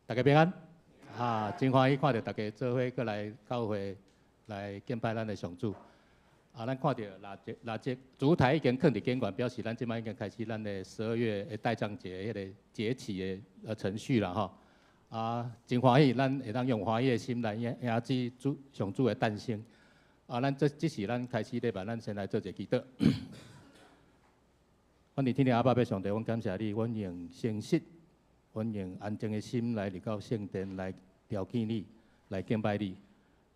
大家平安。啊，真歡喜看著大家做伙閣來教會來敬拜咱的上主。啊，咱看著蠟燭燭台已經囥佇頂懸，表示咱這擺已經開始咱的12月的待降節彼个節期的程序啦吼。啊，真歡喜，咱會當用歡喜的心來迎接主上主的誕生。啊，咱這是咱開始禮拜，咱先來做一個祈禱。阮佇天頂阿爸父上帝，阮感謝你，阮用誠實，阮用安靜的心來入到聖殿來朝見你，來敬拜你。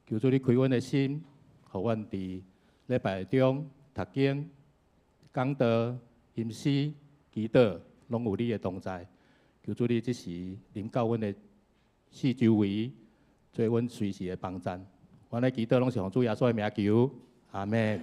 求主你開阮的心，予阮佇禮拜中讀經、講道、吟詩、祈禱，攏有你的同在。求主你這時臨到阮的四周圍，做阮隨時的幫贊。阮的祈禱攏是奉主耶穌的名求，阿們。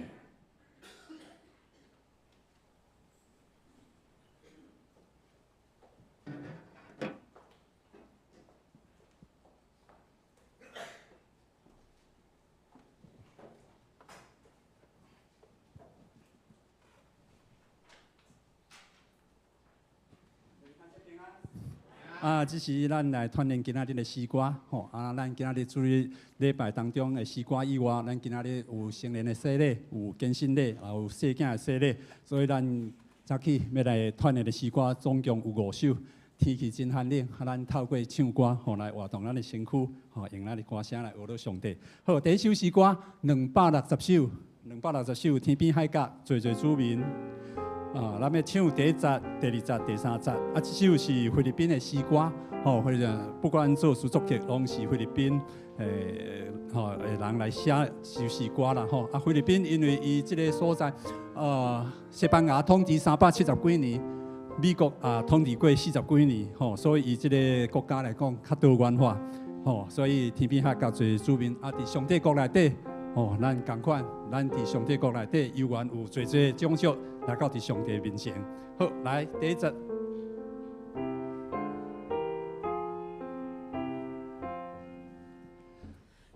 啊，這是咱來鍛鍊今仔日的詩歌，吼！啊，咱今仔日主日禮拜當中的詩歌以外，咱今仔日有成人的洗禮，有堅信禮，也有細囝的洗禮，所以咱早起欲來鍛鍊的詩歌總共有五首。天氣真寒冷，啊，咱透過唱歌，吼，來活動咱的身軀，吼，用咱的歌聲來學到上帝。好，第一首詩歌260首，260首，天邊海角，濟濟子民。啊，咱欲唱第一節、第二節、第三節。啊，這首是菲律賓的詩歌，吼，或者不管做詞作曲，攏是菲律賓吼的人來寫首詩歌啦，吼。啊，菲律賓因為伊這个所在，西班牙統治370幾年，美國啊統治過40幾年，吼，所以伊這个國家來講較多元化，吼，所以天邊海角濟子民，啊，佇上帝國內底，吼，咱仝款，咱佇上帝國內底猶原有濟濟種族來到佇上帝面前。好，來第一節。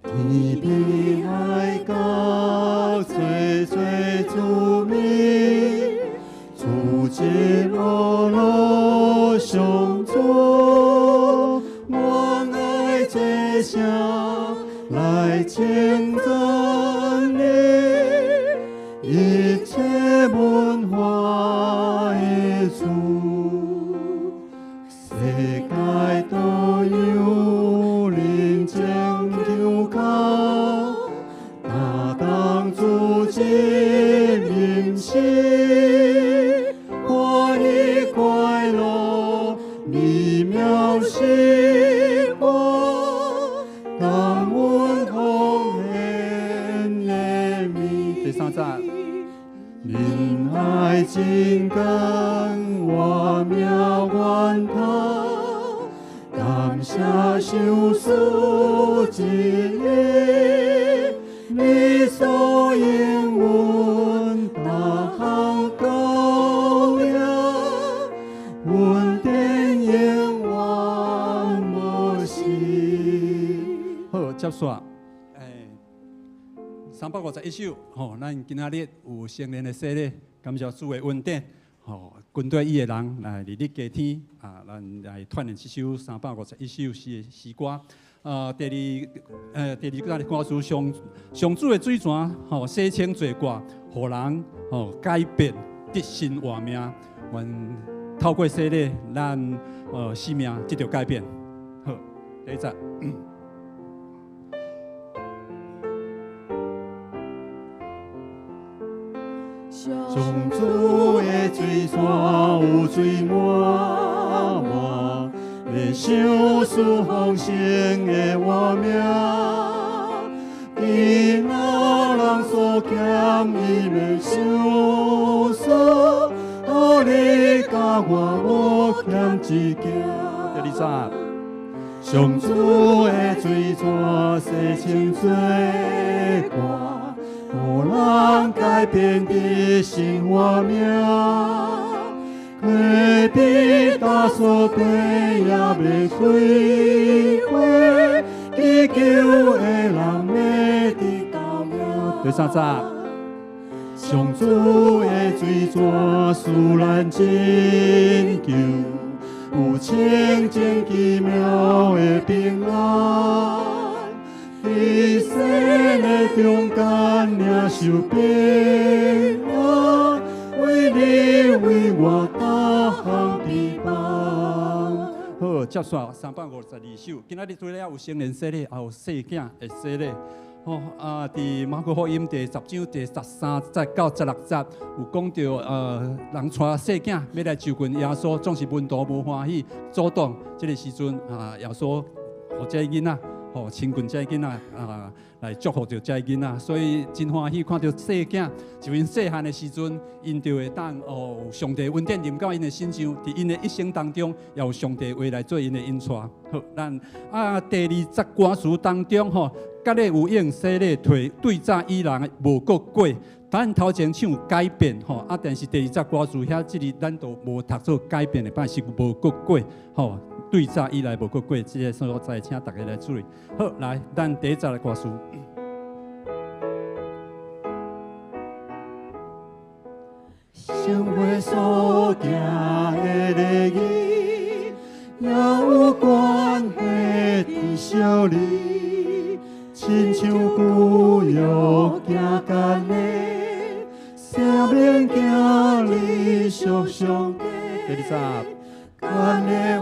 天邊海角濟濟子民，主真阿羅上主，我愛這聲來稱讚你，一切文化的主，世界都有認真求靠，擔當主真人生，歡喜快樂美妙生活，感恩奉獻的美。第三節。仁愛真甘活命源頭，感謝賞賜之恩，你所應允逐項夠了，恩典永遠無息。好，接續。351首，吼，咱今仔日有成人的洗禮，感謝主的恩典，吼，軍隊伊的人來日日加添，啊，咱來鍛鍊這首351首詩詩歌。第二個歌詞上上主的水泉，吼，洗清罪過，予人吼改變得新活命。願透過洗禮，咱生命得著改變。好，第一節。上主的水泉有水滿滿，的賞賜豐盛的活命。囡仔人所欠伊的賞賜，予你佮我無欠一件。第二節。上主的水泉洗清罪過，予人改變的生活命，可比大所地也袂开花，祈求的人欲得到了。第三节。上主的水泉赐咱拯救，有清淨奇妙的平安，佇洗禮中間領受平安，為你為我逐項備辦。好，接續352首。今仔日除了有成人洗禮，也有細囝的洗禮。吼啊！佇馬可福音第10章第13節到16節，有講著人帶細囝欲來就近耶穌，總是門徒無歡喜阻擋。這个時陣啊，耶穌予這个囡仔，吼親近這个囡仔啊，來祝福著這个囡仔，所以真歡喜看著細囝，就𪜶細漢的時陣，𪜶就會當哦，上帝恩典臨到𪜶的身上，佇𪜶的一生當中，也有上帝話來做𪜶的引帶。好，咱啊第二節歌詞當中吼。割禮有用，洗禮退對早以來無閣過，咱頭前唱改變吼，啊，但是第二節歌詞遐這裡咱都無讀做改變的，但是無閣過吼，對早以來無閣過，這个所在請大家來注意。好，來，咱第一節的歌詞。生活所行的禮儀，也有關係佇相離。親像舊約行割禮，生命行禮屬上帝。第二節，割禮有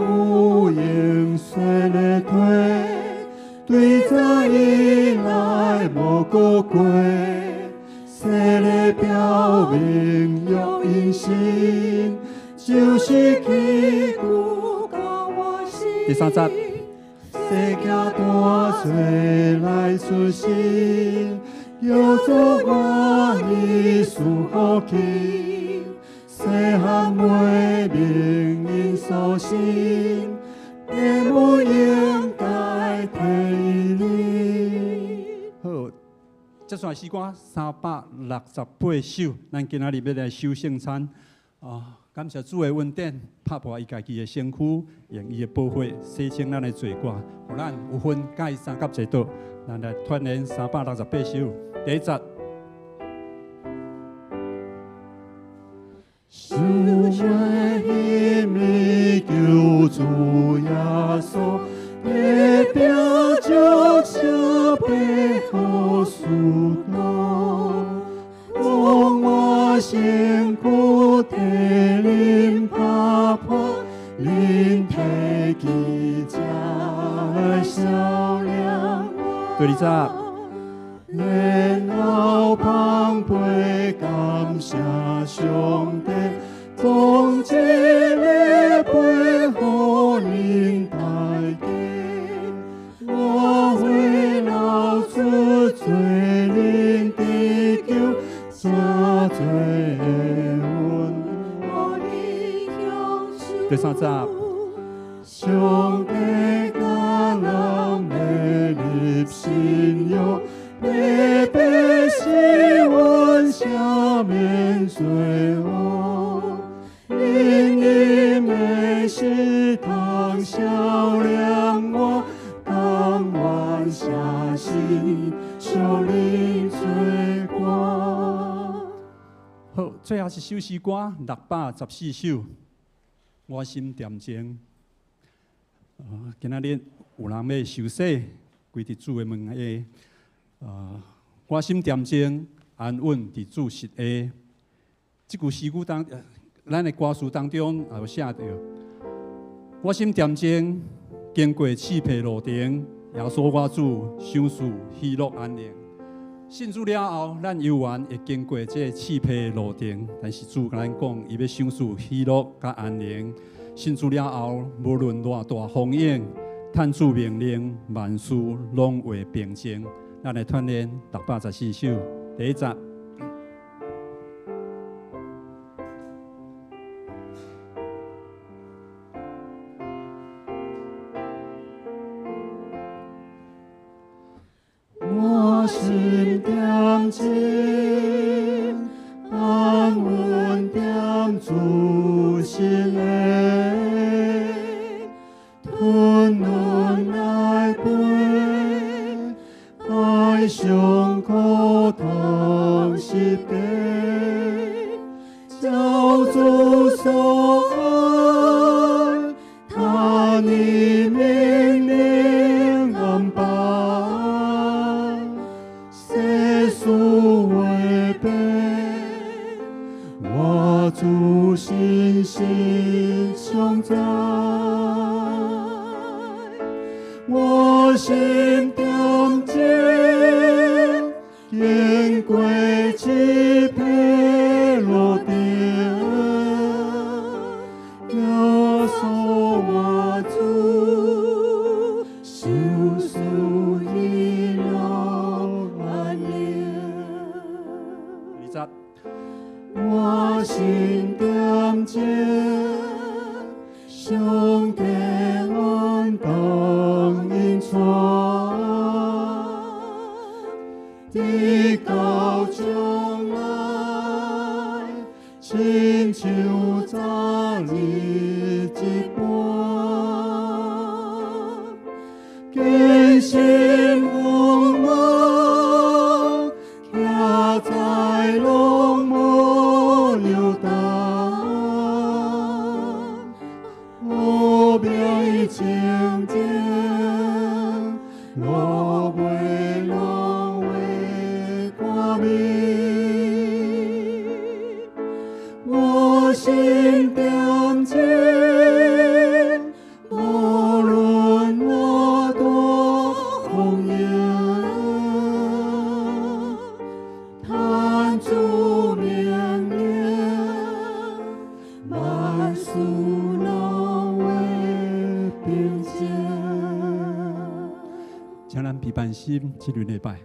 用，洗禮退，對早以來無閣過。洗禮表明約因信，就是去舊甲活新。第三節。細囝大細來出世，叫做願意賜福氣。細漢袂明𪜶所信，父母應該提你。好，這段詩歌368首，咱今仔日欲來守聖餐啊！感謝主的恩典，拍破伊家己的身軀，用伊的寶血洗清咱的罪過，予咱有份佮伊相佮坐倒。咱來團練368首，第一節。想袂彼暝救主耶穌，地表祝聖白好使徒，講我身軀替恁拍破，恁提起這來笑臉我。第二節。然後捧杯感謝上帝，將這个杯予恁大家。我會流出做恁得救，這做的恩。第三節。上帝教人的立新約，白白使阮赦免罪惡，恁因的死通笑臉我，甘願捨身受恁罪過。好，最後一首詩歌614首，我心恬靜。今仔日有人欲受洗，歸佇主的門下。我心恬靜，安穩佇主膝下。這句詩句當，咱的歌詞當中也有寫著：我心恬靜，經過試迫路程，耶穌我主賞賜喜樂安寧。信主了後，咱猶原會經過這個試迫路程，但是主共咱講，伊欲賞賜喜樂佮安寧。信主了後，無論偌大風湧，趁主命令，萬事攏會平靜。咱來團練614首第一節。我心恬靜，安穩踮主膝下，吞忍來背，哀傷苦痛十架，照主所愛，通你命令安排，世事未变，我主信心常在，我心恬静，经过这片路程，耶稣我主，受事喜乐安宁。二节。我心恬静，上帝安当引带，直到将来，亲像昨日一般，坚心勇猛，徛在拢无摇动，好名伊清净，落尾拢会看明。我心恬静，无论偌大风浪，叹主命令，万事拢会平静。请咱闭班心，这轮礼拜。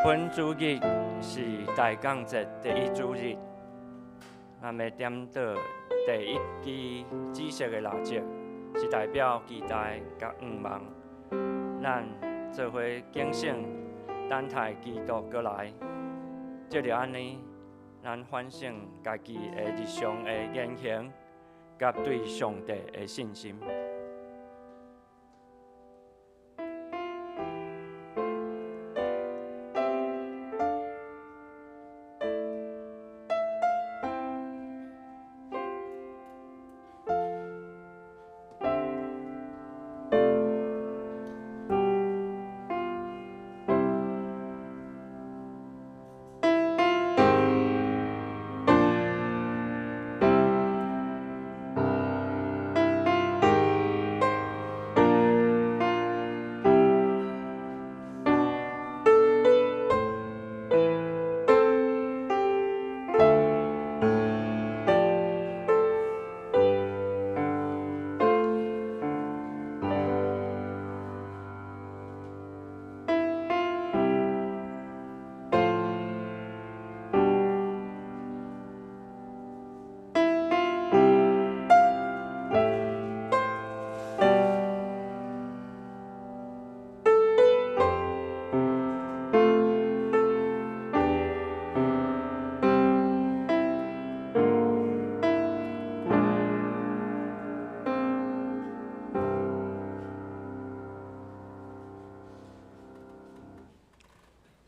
本主日是大降节第一主日，咱要点著第一支紫色的蜡烛，是代表期待佮愿望。咱做伙警醒，等待基督阁来。藉著按呢，咱反省家己的日常的言行，佮对上帝的信心。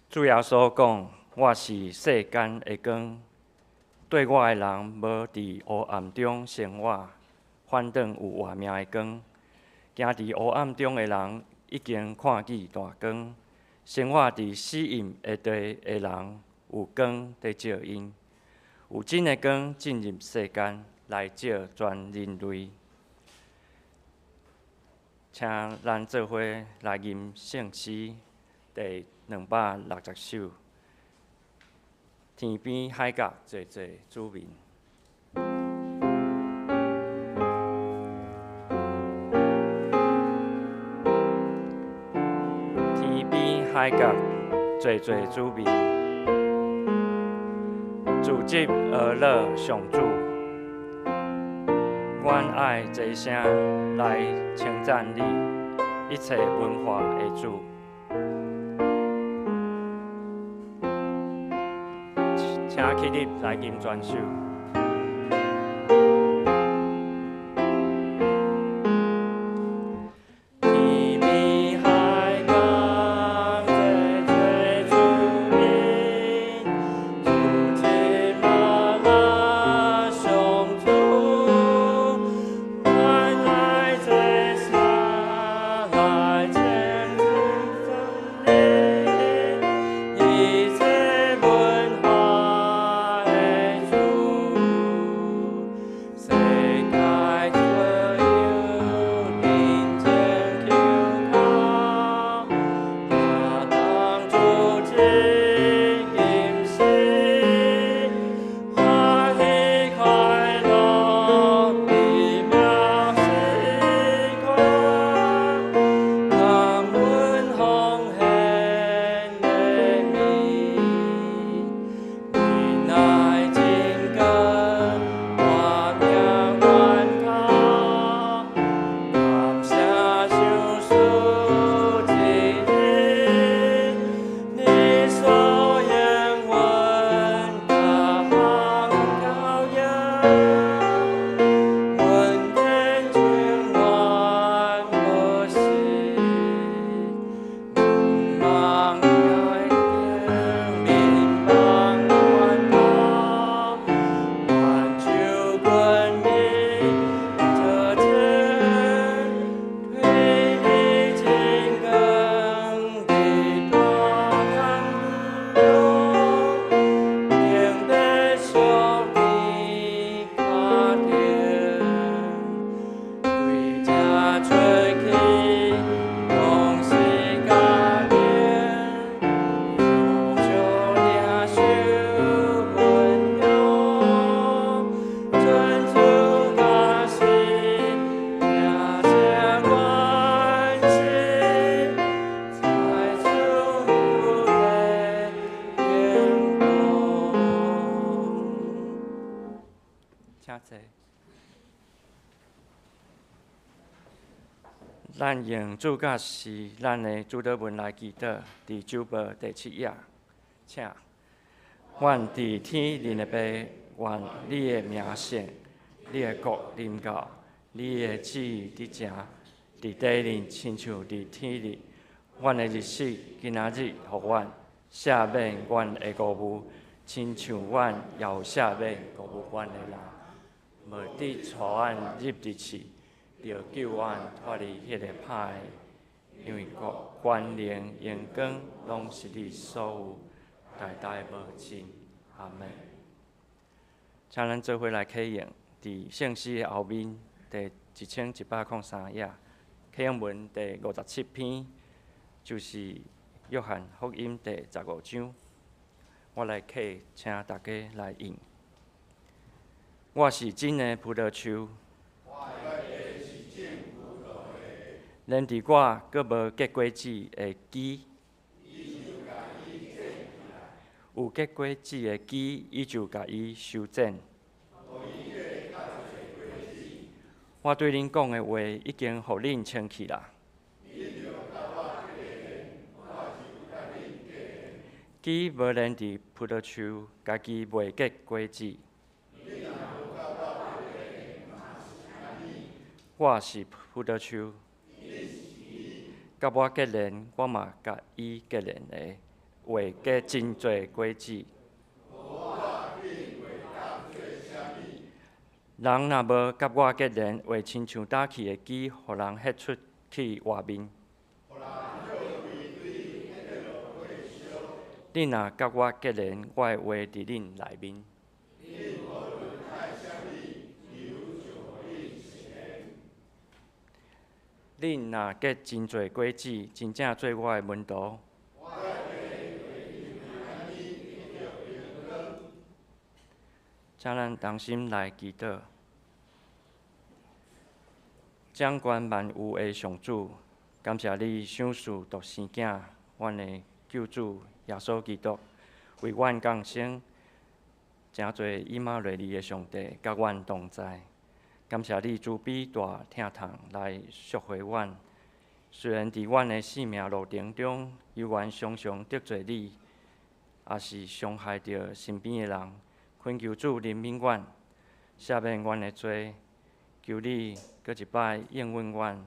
主耶稣讲：我是世间的光，对我的人无伫黑暗中生活，反转有活命的光。行伫黑暗中的人已经看见大光，生活伫死荫的地的人有光伫照𪜶，有真的光进入世间来照全人类。请咱做伙来吟圣诗第260首，天边海角济济子民。海角濟濟子民，自集而樂上主。阮愛齊聲來稱讚你，一切文化的主。請起立來吟全首。咱用主教是咱的主禱文來祈禱，佇酒報第七頁，請。阮佇天頂的父，願你的名聖，你的國臨到，你的旨意佇行，佇地裡親像佇天裡。阮的日食今仔日予阮，赦免阮的辜負，親像阮也有赦免辜負阮的人。無得帶阮入佇試，著救阮脫離彼个歹的，因為國、權能、榮光，攏是你所有，代代無盡。阿們。請咱做伙來啟用，佇聖詩的後面第1103頁，啟用文第57篇，就是約翰福音第15章。我來啟，請大家來應。我是真的葡萄樹。連佇我閣無結果子的枝，有結果子的枝，伊就共伊修剪。我對恁講的話已經予恁清氣啦。枝無連佇葡萄樹，家己袂結果子。我是葡萄樹。佮我結連，我嘛佮伊結連的，會結真濟果子。人若無佮我結連，會親像打去的枝，予人彼出去外面。恁若佮我結連，我的話佇恁內面。恁若結真濟果子，真正做我的門徒。請咱同心來祈禱。掌權萬有的上主，感謝你賞賜獨生囝，阮的救主耶穌基督為阮降生，成做以馬內利的上帝，佮阮同在。感謝你慈悲大疼痛來贖回阮。雖然佇阮的生命路程中，猶原常常得罪你，也是傷害著身邊的人，懇求主憐憫阮，赦免阮的罪，求你閣一擺應允阮。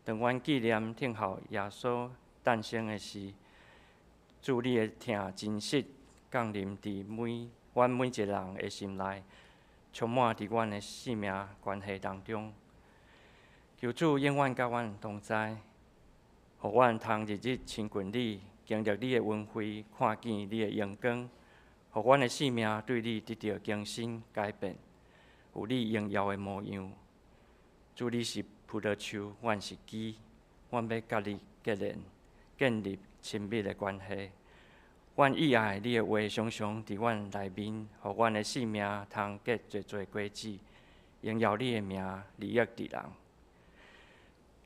當阮紀念聽候耶穌誕生的時，主你的疼真實降臨佇阮每一個人的心內，充滿佇阮的生命關係當中。求主永遠佮阮同在，予阮通日日親近你，經歷你的恩惠，看見你的榮光，予阮的生命對你得著更新改變，有你榮耀的模樣。主你是葡萄樹，阮是枝，阮欲佮你結連，建立親密的關係。阮意愛你的話常常佇阮內面，予阮的生命通結濟濟果子，榮耀你的名，利益佇人。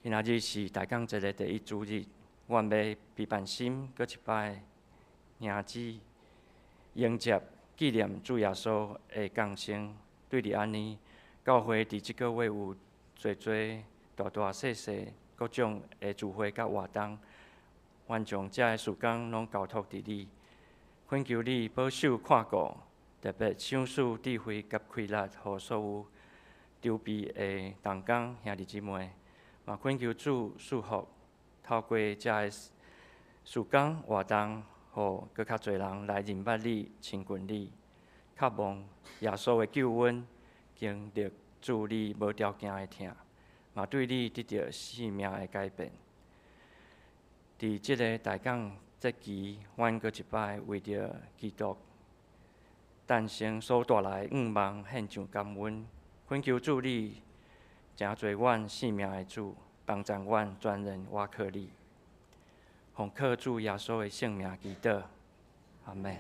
今仔日是大降節的第一主日，阮欲悲盼心，閣一擺迎接迎接紀念主耶穌的降生。對佇按呢，教會佇這個月有濟濟大大細細各種的聚會佮活動，阮將這个時間攏交託佇你，懇求你保守看顧，特別賞賜智慧佮氣力，予所有籌備的同工兄弟姊妹，嘛懇求主賜福，透過這个時間活動，予閣較濟人來認捌你、親近你，渴望耶穌的救恩，經歷主你無條件的疼，嘛對你得著生命的改變。佇這个大降節期，阮閣一擺為著基督誕生所帶來的願望獻上感恩，懇求主你成做阮生命的主，幫助阮全然倚靠你。奉靠主耶穌的聖名祈禱，阿們。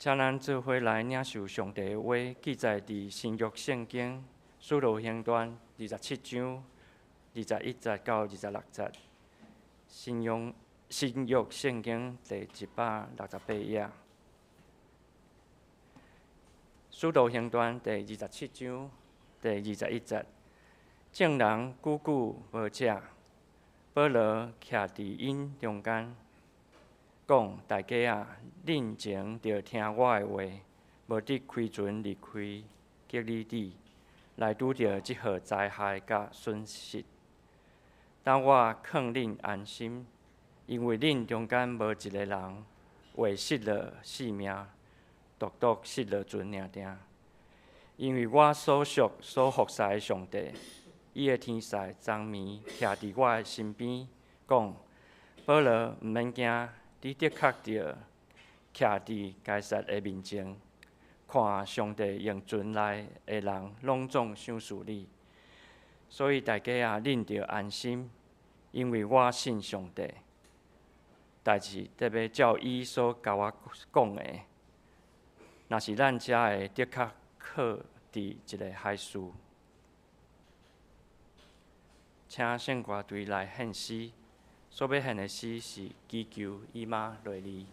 請咱做伙來領受上帝的話，記載佇新約聖經使徒行傳27章21節到26節。新約聖經第168頁。使徒行傳第27章第21節，眾人久久無食，保羅徛佇𪜶中間。講，大家啊，恁前著聽我的話，無得開船離開革哩底，來拄著這號災害佮損失。但我勸恁安心，因為恁中間無一个人會失落性命，獨獨失落船爾爾。因為我所屬所服侍的上帝，伊的天使昨暝徛佇我的身邊，講：保羅，毋免驚。你的確著徛佇該撒的面前，看上帝用船內的人攏總賞賜你。所以大家啊，恁著安心，因為我信上帝。代誌特別照伊所共我講的，若是咱遮的的確靠佇一个海事，請聖歌隊來獻詩。所欲獻的詩是祈求以馬內利。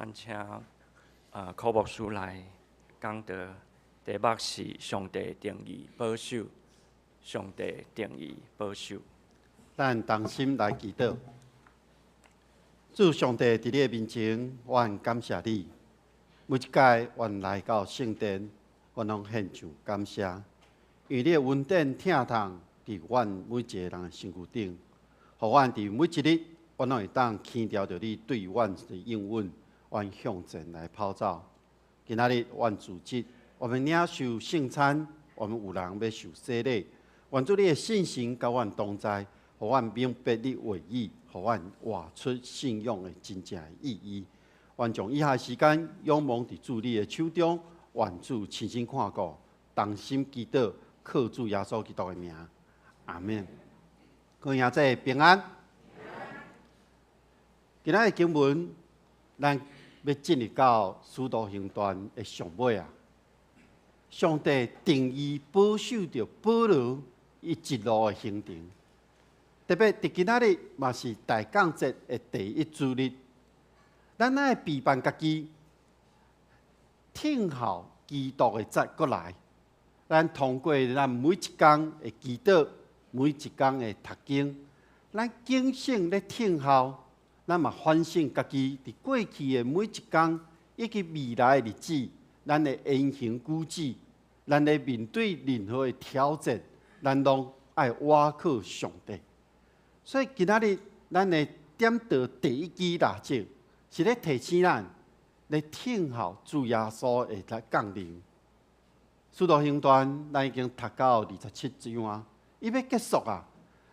咱請柯牧師來講道，題目是上帝定義保守，上帝定義保守。咱同心來祈禱。主上帝佇你的面前，阮感謝你。每一擺阮來到聖殿，阮攏獻上感謝，因為你的恩典疼痛佇阮每一個人的身軀頂，予阮佇每一日，阮攏會當牽牢著你對阮的應允，阮向前來跑走。今仔日阮主日，我們領受聖餐，我們有人欲受洗禮。願主你的聖神佮阮同在，予阮明白你話語，予阮活出信仰的真正的意義。願將以下時間仰望佇主你的手中，願主親身看顧，同心祈禱，靠主耶穌基督的名，阿們。各位兄弟平安。今仔日經文，咱欲進入到使徒行傳的上尾啊。上帝定意保守著保羅伊一路的行程，特別佇今仔日嘛是大降節的第一主日，咱愛備辦家己，聽候基督的再閣來。咱通過咱每一工的祈禱，每一工的讀經，咱警醒咧聽候，咱嘛反省家己佇過去的每一工以及未來的日子，咱的言行舉止，咱咧面對任何的挑戰，咱攏愛倚靠上帝。所以今仔日咱的點著第一支蠟燭，是咧提醒咱咧聽候主耶穌的來降臨。使徒行傳，咱已經讀到27章啊，伊欲結束啊。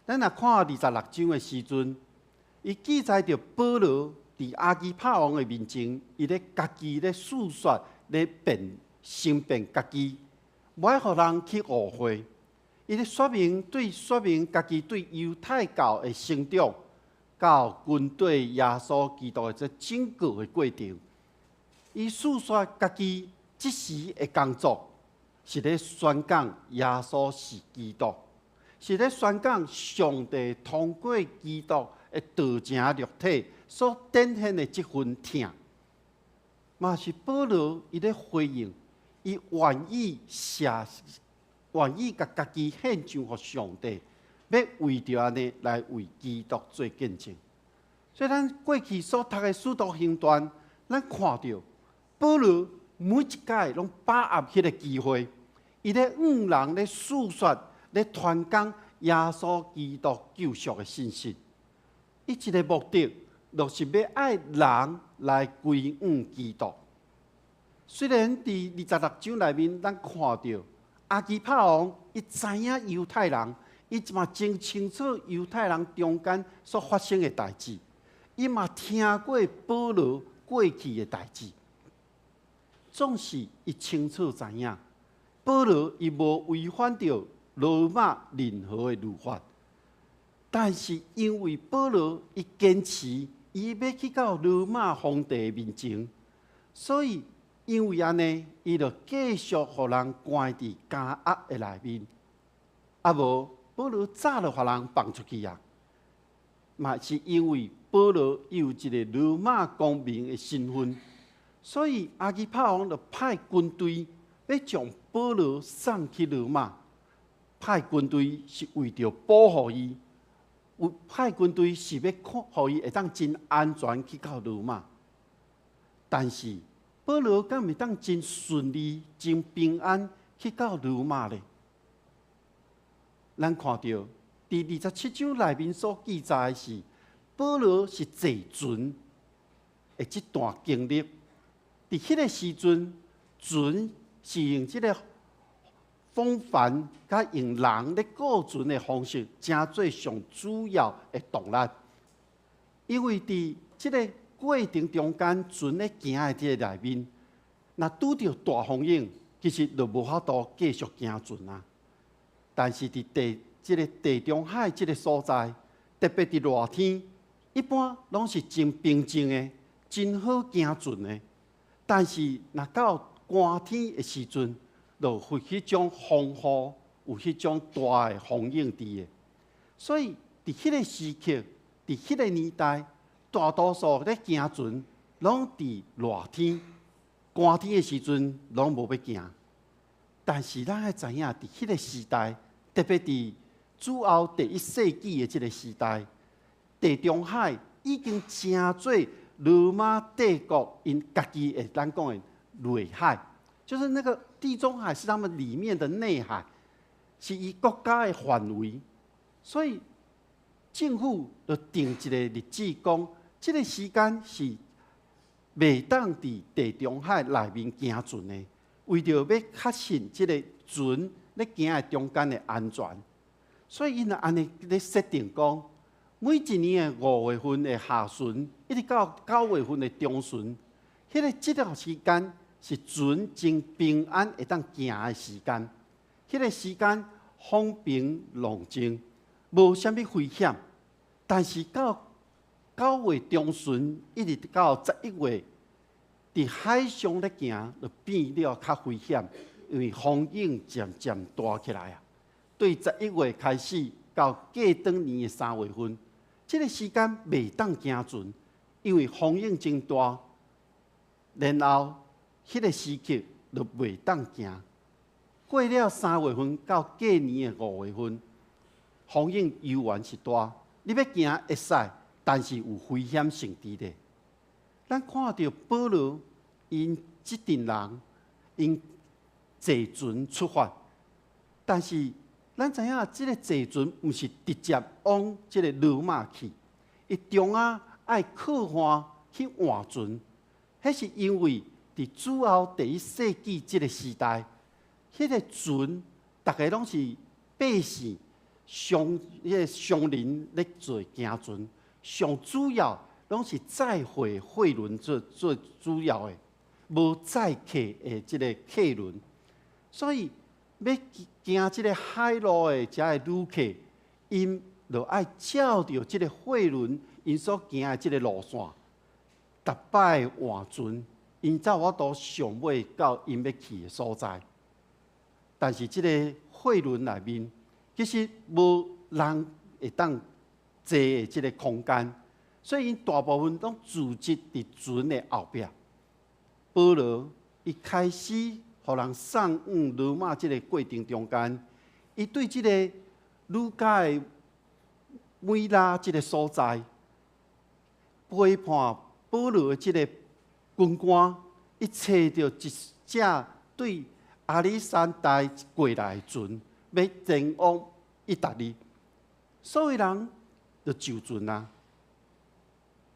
咱若看26章的時陣，伊記載著保羅佇亞基帕王的面前，伊咧家己咧訴說，咧辯申辯家己，無愛予人去誤會。伊咧說明對說明家己對猶太教的成長，到跟隨耶穌基督的這整個的過程。伊訴說家己這時的工作，是咧宣講耶穌是基督，是咧宣講上帝通過基督的道成肉體所展現的這份疼。嘛是保羅伊咧回應，伊願意捨，願意共家己獻上予上帝，欲為著按呢來為基督做見證。所以咱過去所讀的使徒行傳，咱看著保羅每一擺攏把握彼个機會，伊咧向人咧訴說、咧傳講耶穌基督救贖的信息。伊一个目的，就是欲愛人來歸向基督。雖然佇26章內面，咱看著亞基帕王伊知影猶太人，伊嘛真清楚猶太人中間所發生的代誌，伊嘛聽過保羅過去的代誌。總是伊清楚知影，保羅伊無違反著羅馬任何的律法，但是因為保羅伊堅持伊欲去到羅馬皇帝面前，所以因為按呢，伊就繼續予人關佇監獄的內面。啊無，保羅早就予人放出去啊！嘛是因為保羅伊有一个羅馬公民的身份，所以亞基帕王就派軍隊欲將保羅送去羅馬。派軍隊是為著保護伊，有派軍隊是欲看予伊會當真安全去到羅馬。但是保羅敢會當真順利、真平安去到羅馬咧？咱看著佇27章內面所記載的是，保羅是坐船的這段經歷。佇彼个時陣，船是用這个風帆佮用人咧顧船的方式，成做上主要的動力。因為佇這个過程中間，船咧行的這个內面，若拄著大風湧，其實就無法度繼續行船啊。但是佇地這个地中海這个所在，特別佇熱天，一般攏是真平靜的，真好行船的。但是若到寒天的時陣，就有彼種風雨，有彼種大的風湧佇的。所以佇彼个時刻，佇彼个年代，大多數咧行船，攏佇熱天、寒天的時陣攏無欲行。但是咱愛知影，佇彼個時代，特別佇主後第一世紀的這個時代，地中海已經成做羅馬帝國𪜶家己的咱講的內海，就是那個地中海是他們裡面的內海，是伊國家的範圍，所以政府就定一個日子，講這個時間是袂當佇地中海內面行船的，為著欲確信這個船咧行的中間的安全，所以𪜶就按呢咧設定講，每一年的五月份的下旬，一直到九月份的中旬，彼個這段時間是船真平安會當行的時間。彼個時間風平浪靜，無啥物危險。但是到九月中旬一直到十一月，佇海上咧行就變了較危險，因為風湧漸漸大起來啊。對十一月開始到過轉年的三月份，這個時間袂當行船，因為風湧真大，然後彼個時刻就袂當行。過了三月份到過年的五月份，風湧猶原是大，你欲行會使，但是有危險性佇咧。咱看著保羅𪜶這陣人，𪜶坐船出發，但是咱知影這个坐船毋是直接往這个羅馬去，伊中間愛靠岸去換船，彼是因為佇主後第一世紀這个時代，彼個船逐家攏是百姓商彼个商人咧做行船，上主要攏是載貨貨輪做做主要的，無載客的這个客輪，所以欲行這个海路的遮个旅客，𪜶就愛照著這个貨輪𪜶所行的這个路線，逐擺換船，𪜶才有法度上尾到𪜶欲去的所在。但是這个貨輪內面其實無人會當坐的這个空間，所以𪜶大部分攏聚集佇船的後壁。保羅伊開始予人送往羅馬這个過程中間，伊對這个呂家的米拉這个所在，陪伴保羅的這个軍官，伊揣著一隻對亞歷山大過來的船，欲前往意大利，所有人就上船啊，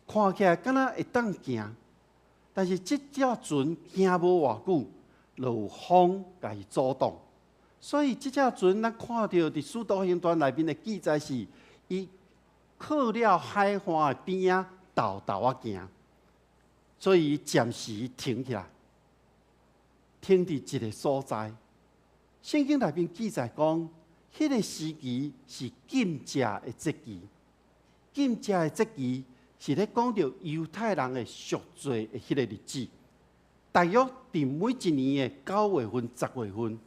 看起來敢若會當行，但是這隻船行無偌久，就有風共伊阻擋，所以這隻船咱看著佇使徒行傳內面的記載是，伊靠了海岸的邊仔沓沓仔行，所以暫時停起來，停佇一个所在。聖經內面記載講，彼個時期是禁食的節期。禁食的節期是咧講著猶太人的贖罪的彼個日子。大約佇每一年的九月份、十月份，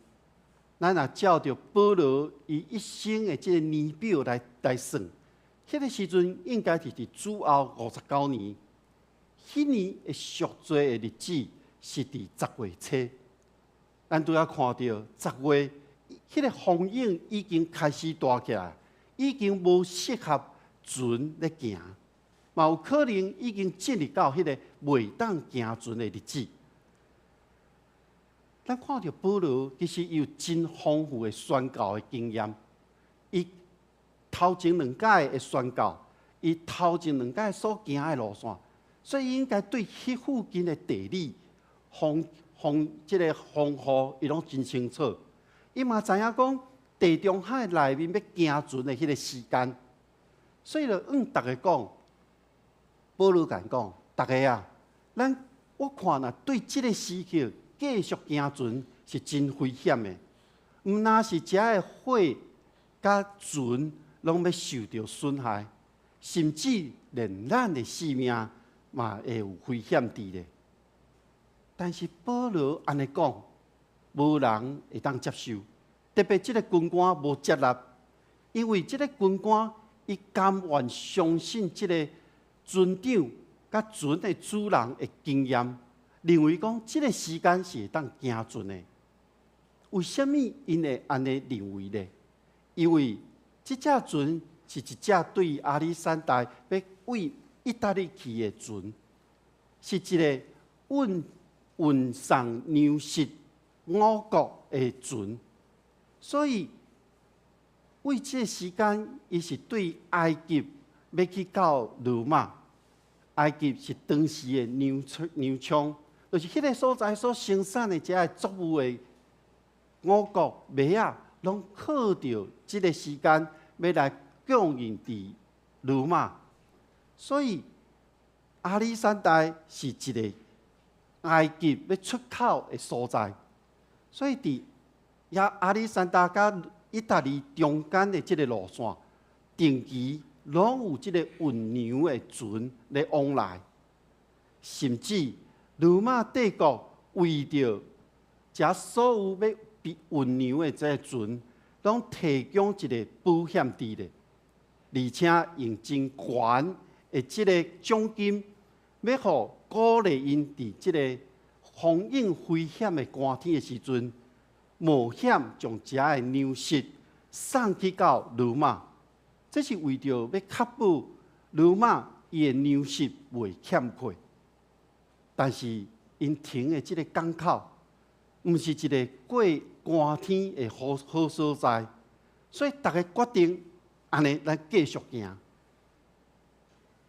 咱若照著保羅伊一生的這个年表來算，彼個時陣應該是佇主後五十九年。彼年的贖罪的日子是佇十月初。咱拄仔看著十月，彼個風湧已經開始大起來，已經無適合船咧行，嘛有可能已經進入到彼個袂當行船的日子。咱看著保羅其實伊有真豐富的宣教的經驗，伊頭前兩擺的宣教，伊頭前兩擺所行的路線，所以應該對彼附近的地理、風風這个風雨，伊攏真清楚。伊嘛知影講地中海內面欲行船的彼个時間，所以就向逐家講，保羅共講，逐家啊，咱我看若對這个時刻繼續行船是真危險的，毋但是遮的貨佮船攏欲受著損害，甚至連咱的性命嘛會有危險佇咧。但是保羅按呢講，無人會當接受，特別這个軍官無接納，因為這个軍官伊甘願相信這个船長佮佮船的主人的經驗，認為講這个時間是會當行船的。為啥物𪜶會按呢認為呢？因為這隻船是一隻對亞歷山大欲往意大利去的船，是一个運送糧食五穀的船，所以為這个時間，伊是對埃及欲去到羅馬。埃及是當時的糧倉，就是彼个所在所生產的這个作物的五穀麥仔，攏靠著這个時間欲來供應佇羅馬。所以亞歷山大是一个埃及欲出口的所在，所以佇亞歷山大佮意大利中間的這个路線，定期攏有這个運糧的船咧往來，甚至羅馬帝國為著遮所有欲運糧的這个船，攏提供一个保險佇咧，而且用真懸的這个獎金，欲予鼓勵𪜶佇這个風湧危險的寒天的時陣，冒險將遮的糧食送去到羅馬，這是為著欲確保羅馬伊的糧食袂欠缺。但是𪜶停的這个港口，毋是一个過寒天的好好所在，所以逐家決定按呢，咱繼續行。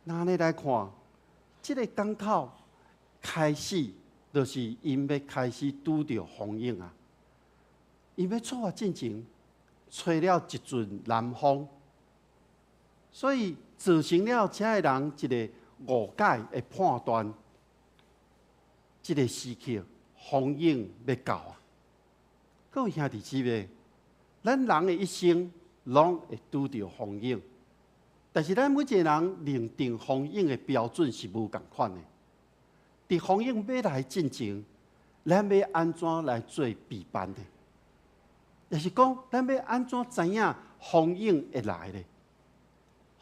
那按呢來看，這个港口開始就是𪜶欲開始拄著風湧啊！𪜶欲出發進前，吹了一陣南風，所以造成了遮的人一个誤解的判斷。這个時刻風湧欲到啊！各位兄弟姊妹，咱人的一生攏會拄著風湧，但是咱每一个人認定風湧的標準是無仝款的。佇風湧欲來進前，咱欲按怎來做備辦呢？也是講，咱欲按怎知影風湧會來咧？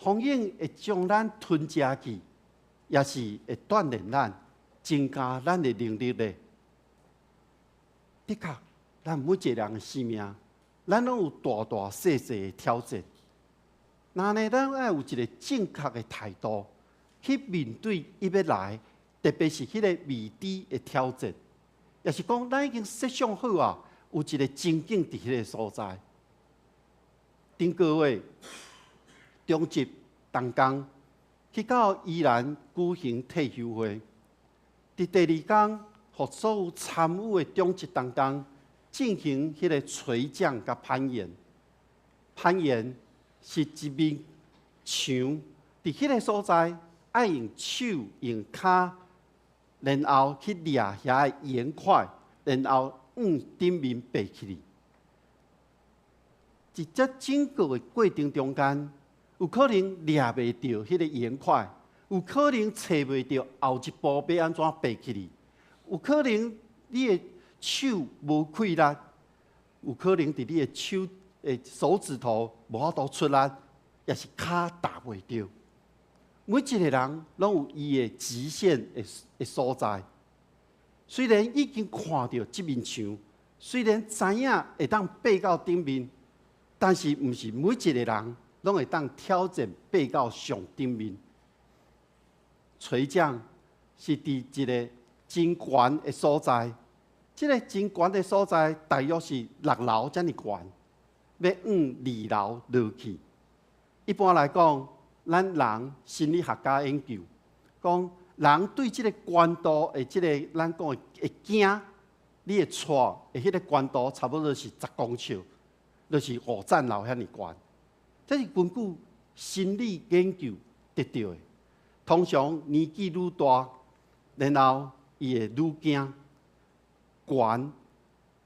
風湧會將咱吞食去，抑是會鍛鍊咱，增加咱的能力咧？的確，咱每一个人的生命，咱攏有大大細細的挑戰。那呢，咱愛有一个正確的態度去面對伊欲來，特別是彼个未知的挑戰，也是講，咱已經設想好啊，有一个情景佇彼个所在。頂個月，長執同工去到宜蘭舉行退休會，佇第二工，予所有參與的長執同工進行彼个垂降佮攀岩。攀岩是一面牆，佇彼个所在愛用手用跤，然後去掠遐个岩塊，然後往頂面爬起去。佇這整個的過程中間，有可能掠袂著彼个岩塊，有可能揣袂著後一步欲按怎爬起去，有可能你的手無氣力，有可能佇你的手的手指頭無法度出力，抑是跤踏袂著。每一个人攏有伊的極限的所在。雖然已經看著這面牆，雖然知影會當爬到頂面，但是毋是每一个人攏會當挑戰爬到上頂面。垂降是佇一个真懸的所在，這个真懸的所在大約是六樓遮爾懸，欲往二樓落去。一般來講，咱人心理學家研究講，人對這个懸度的這个咱講的會驚，你會掣的彼个懸度差不多是10公尺，就是五層樓遐爾懸。這是根據心理研究得著的。通常年紀愈大，然後伊會愈驚懸，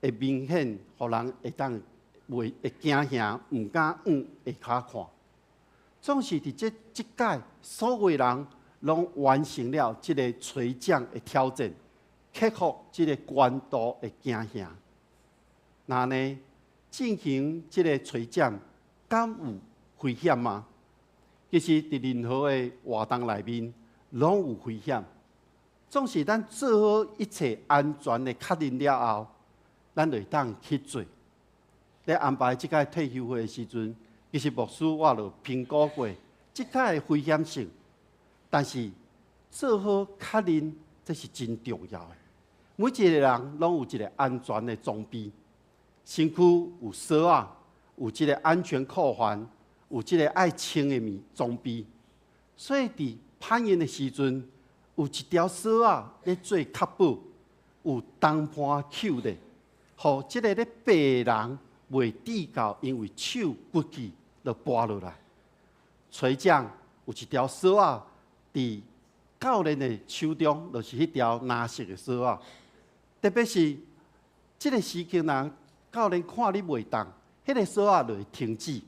會明顯予人會當袂會驚嚇，毋敢往下跤看。總是佇這擺，所有人攏完成了這个垂降的挑戰，克服這个懸度的驚嚇。那呢，進行這个垂降，敢有危險嗎？其實，佇任何的活動內面，攏有危險。總是咱做好一切安全的確認了後，咱就會當去做。咧安排這屆退休會的時陣，其實牧師我就評估過這屆的危險性，但是做好確認，這是真重要的。每一個人攏有一個安全的裝備，身軀有鎖仔，有這個安全扣環，有這個愛穿的物裝備。所以佇攀岩的時陣，有一條鎖仔咧做確保，有銅盤扣咧，予這個咧爬的人袂跌到，因為手骨氣就跋落來。吹槳有一條索仔佇教練的手中，就是彼條藍色的索仔。特別是這個時間人教練看你袂動，彼個索仔就會停止。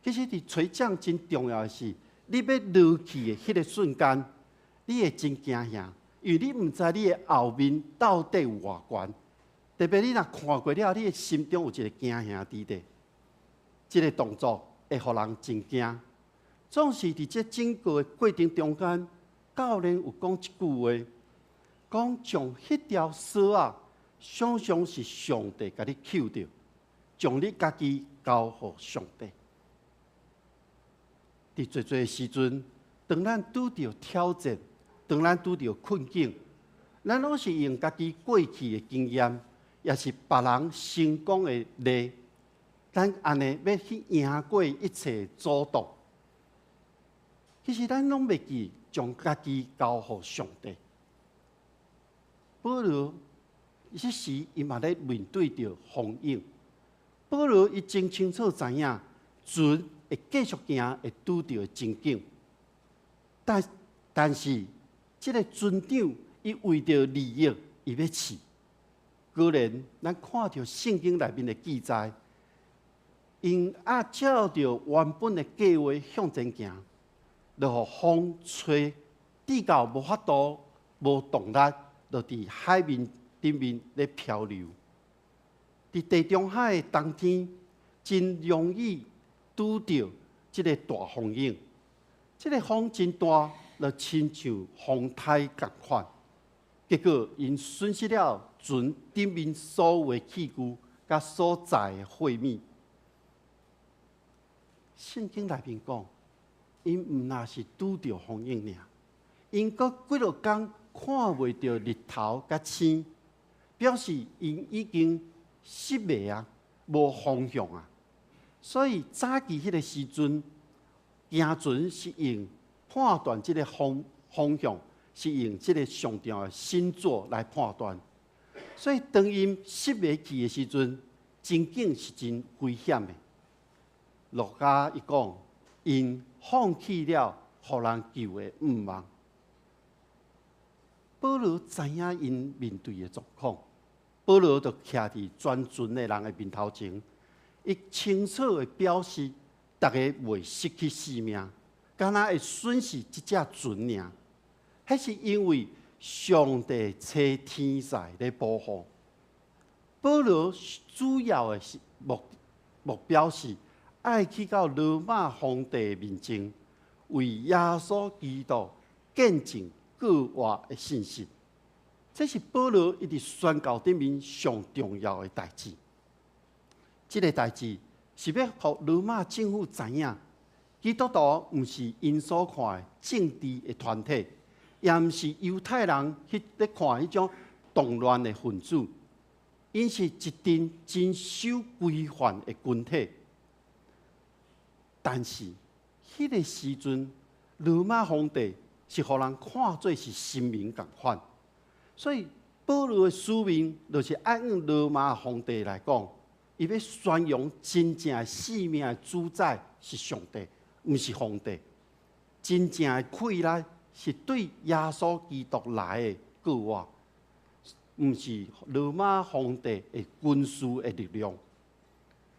其實佇垂槳真重要的是，你欲落去的彼個瞬間，你會真驚嚇，因為你毋知你的後面到底有偌懸。特別你若看過了，你的心中有一個驚嚇佇咧，這個動作會予人真驚。總是佇這整個的過程中間，教練有講一句話，講將彼條索仔，想像是上帝共你抾著，將你家己交予上帝。佇濟濟時陣，當咱拄著挑戰，當咱拄著困境，咱攏是用家己過去的經驗，抑是別人成功的例，咱按呢欲去贏過一切阻擋。其實咱攏袂記將家己交予上帝。保羅彼時伊嘛咧面對著風湧，保羅伊真清楚知影船會繼續行，會拄著情景。但是，這個船長伊為著利益，伊欲試。果然，咱看著聖經內面的記載，𪜶按照著原本的計劃向前行，就予風吹，至到無法度、無動力，就佇海面頂面咧漂流。佇地中海的冬天，真容易拄著這個大風湧。這個風真大，就親像風颱仝款。結果，𪜶損失了船頂面所有的器具，佮所載的貨物。聖經內面講，𪜶毋若是拄著風湧爾，𪜶閣幾落工看袂著日頭佮星，表示𪜶已經失迷啊，無方向啊。所以早期彼個時陣，行船是用判斷這個方向，是用這個上重要的星座來判斷。所以當𪜶失迷去的時陣，情景是真危險的。路加伊講，𪜶放棄了予人救的向望。保羅知影𪜶面對的狀況，保羅就徛佇全船的人的面頭前，伊清楚的表示，逐家袂失去性命，敢若會損失這隻船爾。彼是因為上帝差天使咧保護。保羅主要的是目標是愛去到羅馬皇帝面前，為耶穌基督見證復活的信息。這是保羅伊佇宣教頂面上重要的代誌。這個代誌是欲予羅馬政府知影，基督徒毋是𪜶所看的政治的團體，也毋是猶太人去咧看彼種動亂的分子，𪜶是一陣真守規範的群體。但是，彼個時陣，羅馬皇帝是予人看做是神明仝款，所以保羅的使命就是按羅馬皇帝來講，伊欲宣揚真正的生命的主宰是上帝，毋是皇帝。真正的氣力是對耶穌基督來的復活，毋是羅馬皇帝的軍事的力量。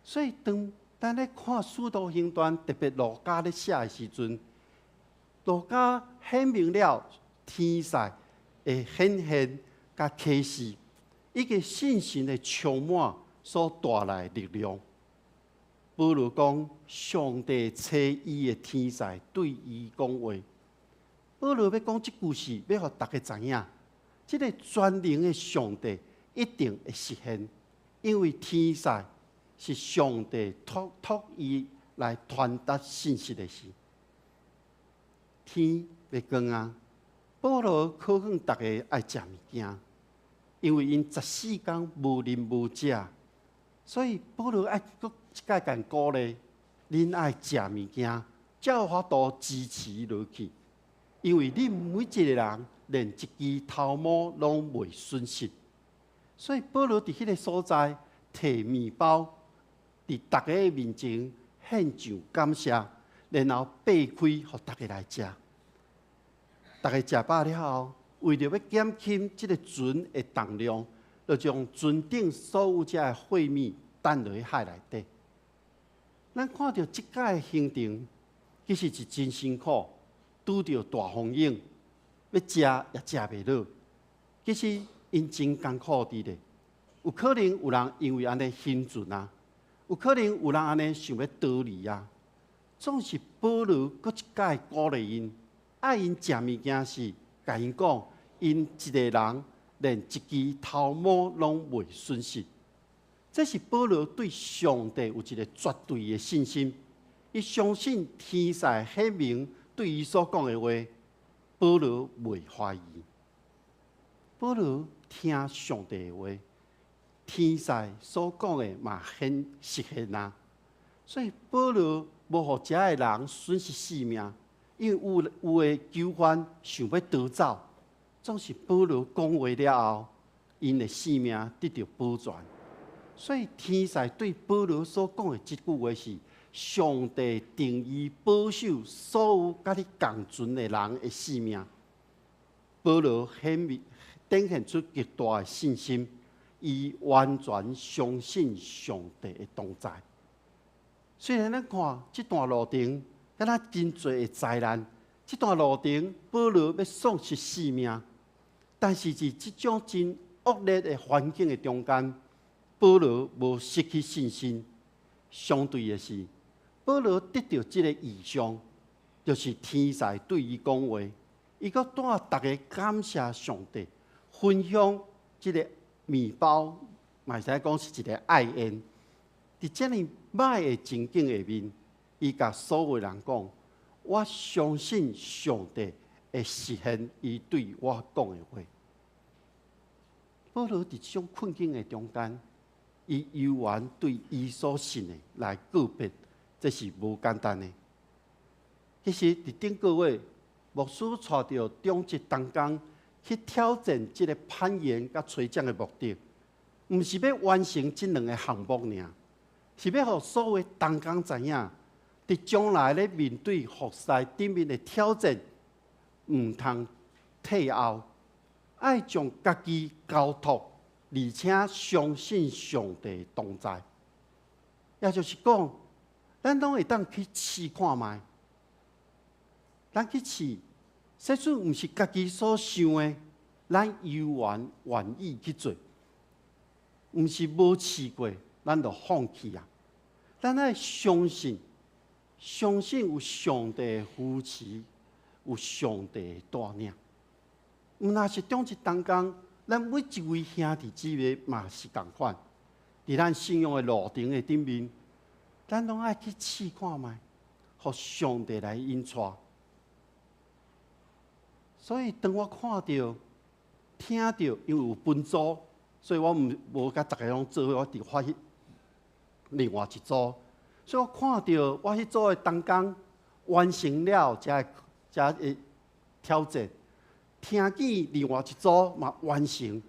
所以當咱咧看《使徒行傳》，特別路加咧寫的時陣，路加顯明了天使的顯現佮啟示，以及信心的充滿所帶來的力量。保羅講，上帝差伊的天使對伊講話，保羅欲講這句是欲予逐家知影，這个全能的上帝一定會實現，因為天使是上帝託託伊來傳達信息的時。天欲光啊，保羅勸勸逐家愛食物件，因為𪜶14工無啉無食，所以保羅愛閣一擺共鼓勵，恁愛食物件，才有法度支持落去。因為恁每一個人連一支頭毛攏袂損失，所以保羅佇彼个所在提麵包，佇逐家的面前獻上感謝，然後擘開予逐家來食。逐家食飽了後，為著欲減輕這个船的重量，就將船頂所有這个貨物擲落去海內底。咱看著這擺的行程，其實是真辛苦。拄著大風湧，欲食也食袂落。其實𪜶真艱苦佇咧，有可能有人因為按呢興船啊，有可能有人按呢想欲逃離啊。總是保羅閣一擺鼓勵𪜶，愛𪜶食物件時，共𪜶講，𪜶一个人連一支頭毛攏袂損失。這是保羅對上帝有一个絕對的信心，伊相信天使顯明對伊所講的話，保羅袂懷疑。保羅聽上帝的話，天使所講的嘛顯實現啊。所以保羅無予遮的人損失性命，因為有有的囚犯想欲逃走，總是保羅講話了後，𪜶的性命得著保全。所以天使對保羅所講的這句話是：上帝定意保守所有佮你仝船的人的性命。保羅顯明展現出極大的信心，伊完全相信上帝的同在。雖然咱看這段路程，敢若真濟的災難，這段路程保羅欲喪失性命，但是佇這種真惡劣的環境的中間，保羅無失去信心。相對的是，保羅得著這个異象，就是天使對伊講話，伊閣帶逐家感謝上帝，分享這个麵包，嘛會使講是一个愛宴。佇遮爾歹的情景下面，伊共所有人講：我相信上帝會實現伊對我講的話。保羅佇這種困境的中間，伊猶原對伊所信的來告別，這是無簡單的。其實，佇頂個月，牧師帶著長執同工去挑戰這个攀岩佮吹槳的目的，毋是欲完成這兩个項目爾，是欲予所有同工知影，佇將來咧面對服侍頂面的挑戰，毋通退後，愛將家己交託，而且相信上帝同在。也就是講，咱攏會當去試看覓，咱去試，說使毋是家己所想的，咱猶原願意去做，毋是無試過，咱就放棄啊！咱愛相信，相信有上帝的扶持，有上帝的帶領。毋但是長執同工，咱每一位兄弟姊妹嘛是仝款。佇咱信仰的路程的頂面，咱攏愛去試看覓，予上帝來引帶。所以當我看著、聽著，因為有分組，所以我毋無共逐家攏做伙，我佇發彼另外一組。所以我看著我彼組的同工完成了這个這个挑戰，聽見另外一組嘛完成。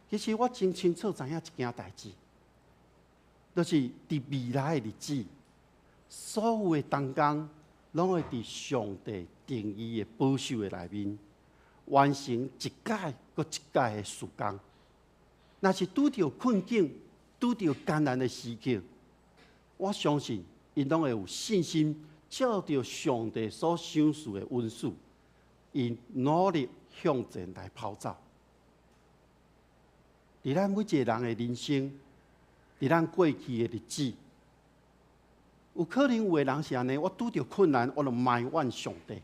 其實我真清楚知影一件代誌，就是佇未來的日子，所有的同工攏會佇上帝定意的保守的內面，完成一擺閣一擺的事工。若是拄著困境、拄著艱難的時刻，我相信𪜶攏會有信心，照著上帝所賞賜的恩賜，𪜶努力向前來跑走。佇咱每一个人的人生，佇咱過去的日子，有可能有的人是按呢，我拄著困難，我就埋怨上帝。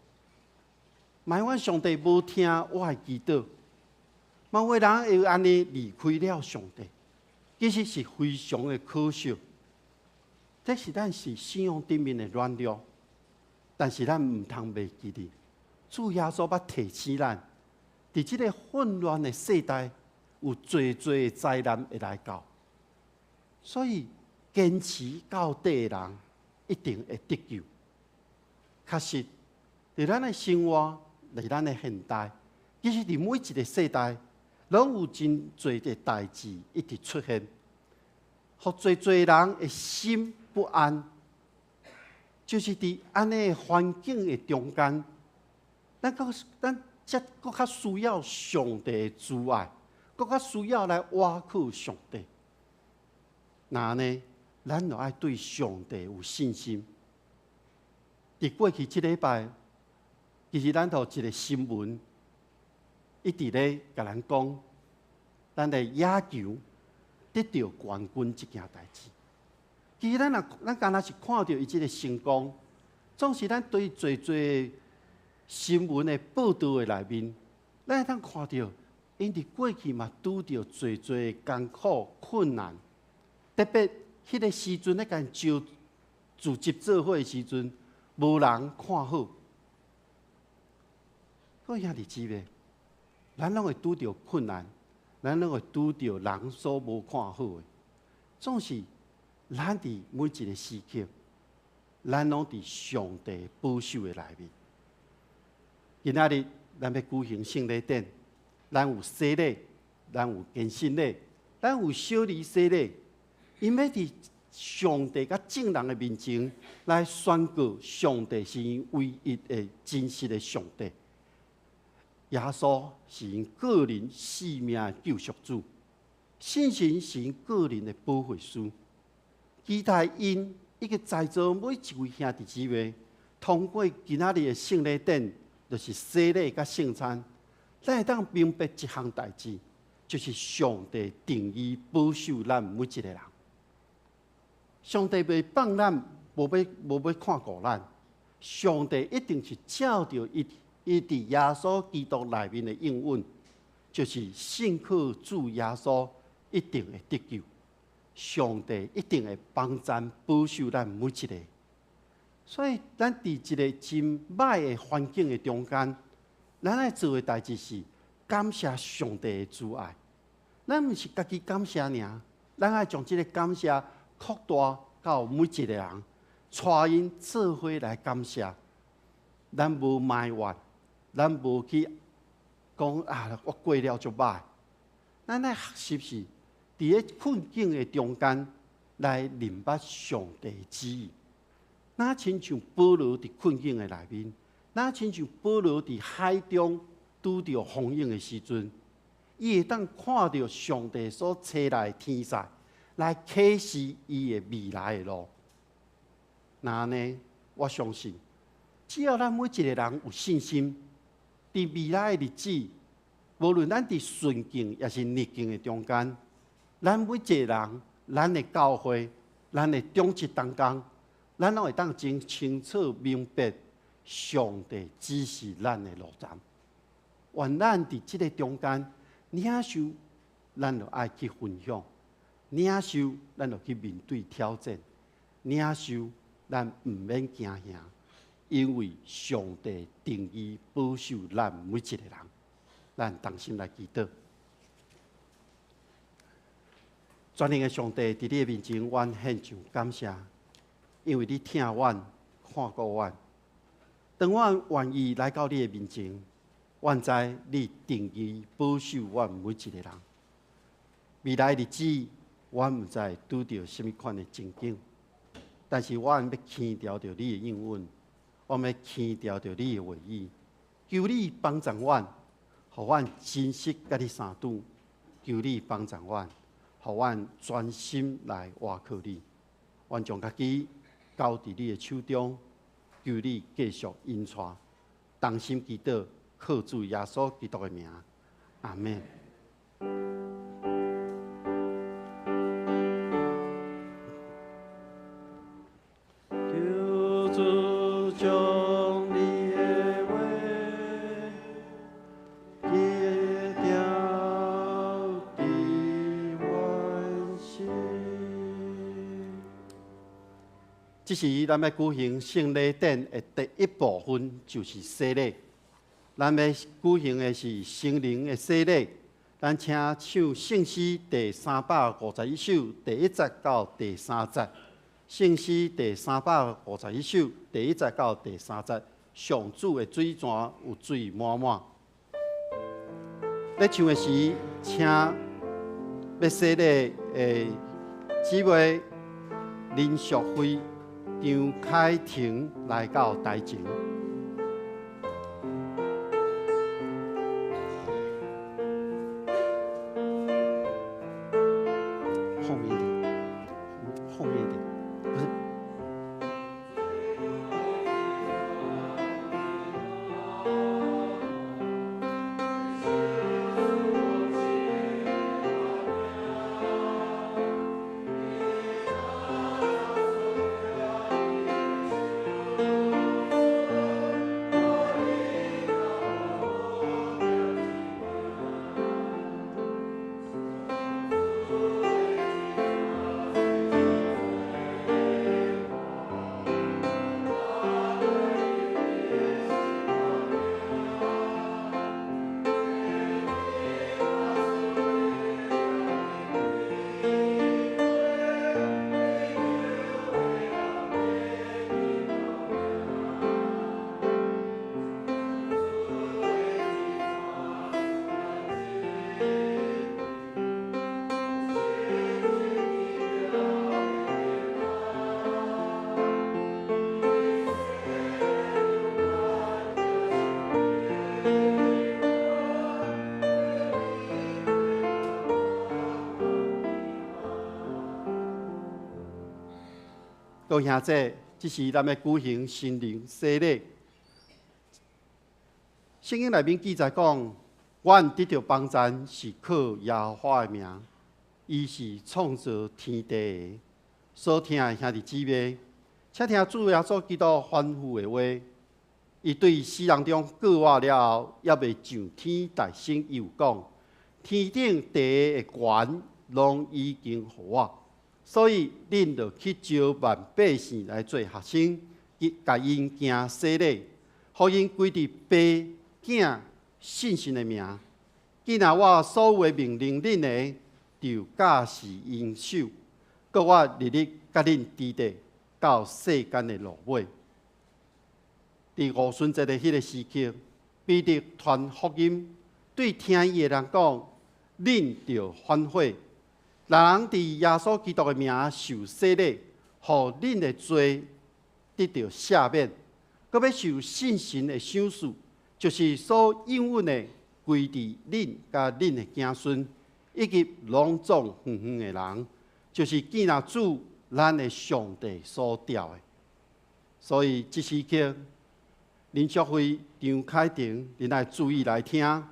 埋怨上帝無聽我的祈禱，嘛有的人會按呢離開了上帝，其實是非常的可惜。這是咱是信仰頂面的軟弱，但是咱毋通袂記得，主耶穌捌提醒咱，佇這个混亂的世代，有濟濟的災難會來到，所以堅持到底的人一定會得救。確實，佇咱的生活，佇咱的現代，其實佇每一个世代，攏有真濟的代誌一直出現，予濟濟人的心不安，就是佇按呢環境的中間，咱才閣較需要上帝的慈愛，閣較需要來倚靠上帝。若按呢，咱就愛對上帝有信心。佇過去這禮拜，其實咱頭一个新聞一直咧共咱講，咱的野球得著冠軍這件代誌。其實咱若咱敢若是看著伊這个成功，總是咱對濟濟新聞的報導的內面，咱會當看著，𪜶佇過去嘛拄著濟濟艱苦困難，特別彼个時陣咧共招組織做伙的時陣，無人看好。各位兄弟姊妹，咱攏會拄著困難，咱攏會拄著人所無看好的，總是咱佇每一个時刻，咱攏佇上帝保守的內面。今仔日咱欲舉行聖禮典，咱有洗禮，咱有堅信禮，咱有小兒洗禮，𪜶欲佇上帝佮眾人的面前來宣告上帝是𪜶唯一的真實的上帝。耶穌是𪜶個人性命的救贖主，聖神是𪜶個人的保惠師。期待𪜶以及在座每一位兄弟姊妹，通過今仔日的聖禮典，就是洗禮佮聖餐，咱會當明白一項代誌，就是上帝定意保守咱每一个人。上帝袂放咱，無欲看顧咱，上帝一定是照著伊佇耶穌基督內面的應允，就是信靠主耶穌一定會得救。上帝一定會幫贊保守咱每一个。所以，咱佇一个真歹的環境的中間，咱愛做的代誌是感謝上帝的慈愛。咱毋是家己感謝爾，咱愛將這个感謝擴大到每一个人，帶𪜶做伙來感謝。咱無埋怨，咱無去講啊，我過了足歹。咱愛學習是佇咧困境的中間來認捌上帝旨意。若親像保羅佇困境的內面，若親像保羅佇海中拄著風湧的時陣，伊會當看著上帝所差來的天使來啟示伊的未來的路。若按呢，我相信，只要咱每一個人有信心，佇未來的日子，無論咱佇順境抑是逆境的中間，咱每一個人，咱的教會，咱的長執同工，咱攏會當真清楚明白，上帝指示咱的路途。願咱佇這个中間領受，咱就愛去分享；領受，咱就去面對挑戰；領受，咱毋免驚嚇，因為上帝定意保守咱每一個人。咱同心來祈禱。全能的上帝，佇你的面前，阮獻上感謝，因為你疼阮、看顧阮。當阮願意來到你的面前，阮知你定意保守阮每一個人。未來日子，阮毋知會拄著啥物款的情景，但是阮欲牽牢著你的應允，阮欲牽牢著你的話語，求你幫助阮，予阮珍惜佮你相拄，求你幫助阮，予阮專心來倚靠你。阮將家己交佇你的手中，求你繼續引帶，同心祈禱，靠主耶穌基督的名，阿們。求主將你的話這時咱欲舉行聖禮典的第一部分，就是洗禮。咱欲舉行的是成人的洗禮。咱請唱聖詩第351首第一節到第三節。聖詩第351首第一節到第三節，上主的水泉有水滿滿。咧唱的時，請欲洗禮的姊妹林淑惠、張凱婷來到台前。後面一點，後面一點，不是。各位兄弟，這是咱欲舉行成人洗禮。聖經內面記載講，阮得著幫贊是靠耶和華的名，伊是創造天地的。所聽的兄弟姊妹，請聽主耶穌基督吩咐的話。伊對死人中復活了後，猶未上天大升，伊有講：天頂地的權，攏已經予我。所以，恁著去招萬百姓來做學生，共𪜶行洗禮，予𪜶歸佇爸、囝、聖神的名。既然我所有的命令恁的，就教示𪜶守。閣我日日佮恁佇咧，到世間的落尾。佇五旬節的彼个時刻，彼得傳福音，對聽伊的人講：恁著反悔。若人佇耶穌基督的名受洗禮，予恁的罪得著赦免，閣欲受聖神的賞賜，就是所應允的，歸佇恁佮恁的子孫，以及攏總遠遠的人，就是見若主咱的上帝所召的。所以這時刻，林淑惠、張凱婷，恁愛注意來聽。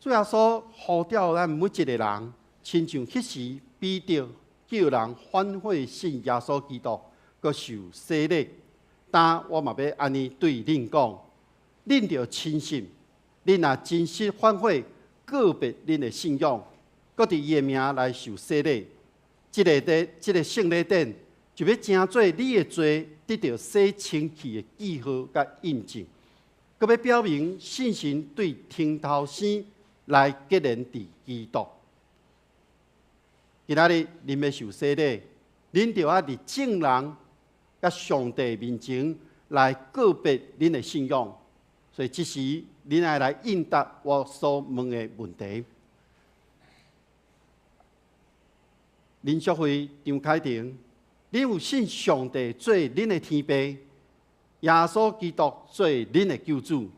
主耶穌呼召咱每一个人，親像彼時彼得叫人反悔信耶穌基督，閣受洗禮。但我嘛欲按呢對恁講，恁著深信，恁若真實反悔，告別恁的信仰，閣佇伊的名來受洗禮，這个聖禮典就欲成做你的罪得著洗清氣的記號佮印證，閣欲表明信心對天頭生來結連佇基督。今仔日恁欲受洗禮，恁著愛佇眾人佮上帝面前來告別恁的信仰。所以這時恁愛來應答我所問的問題。林淑惠、張凱婷，恁有信上帝做恁的天父，耶穌基督做恁的救主，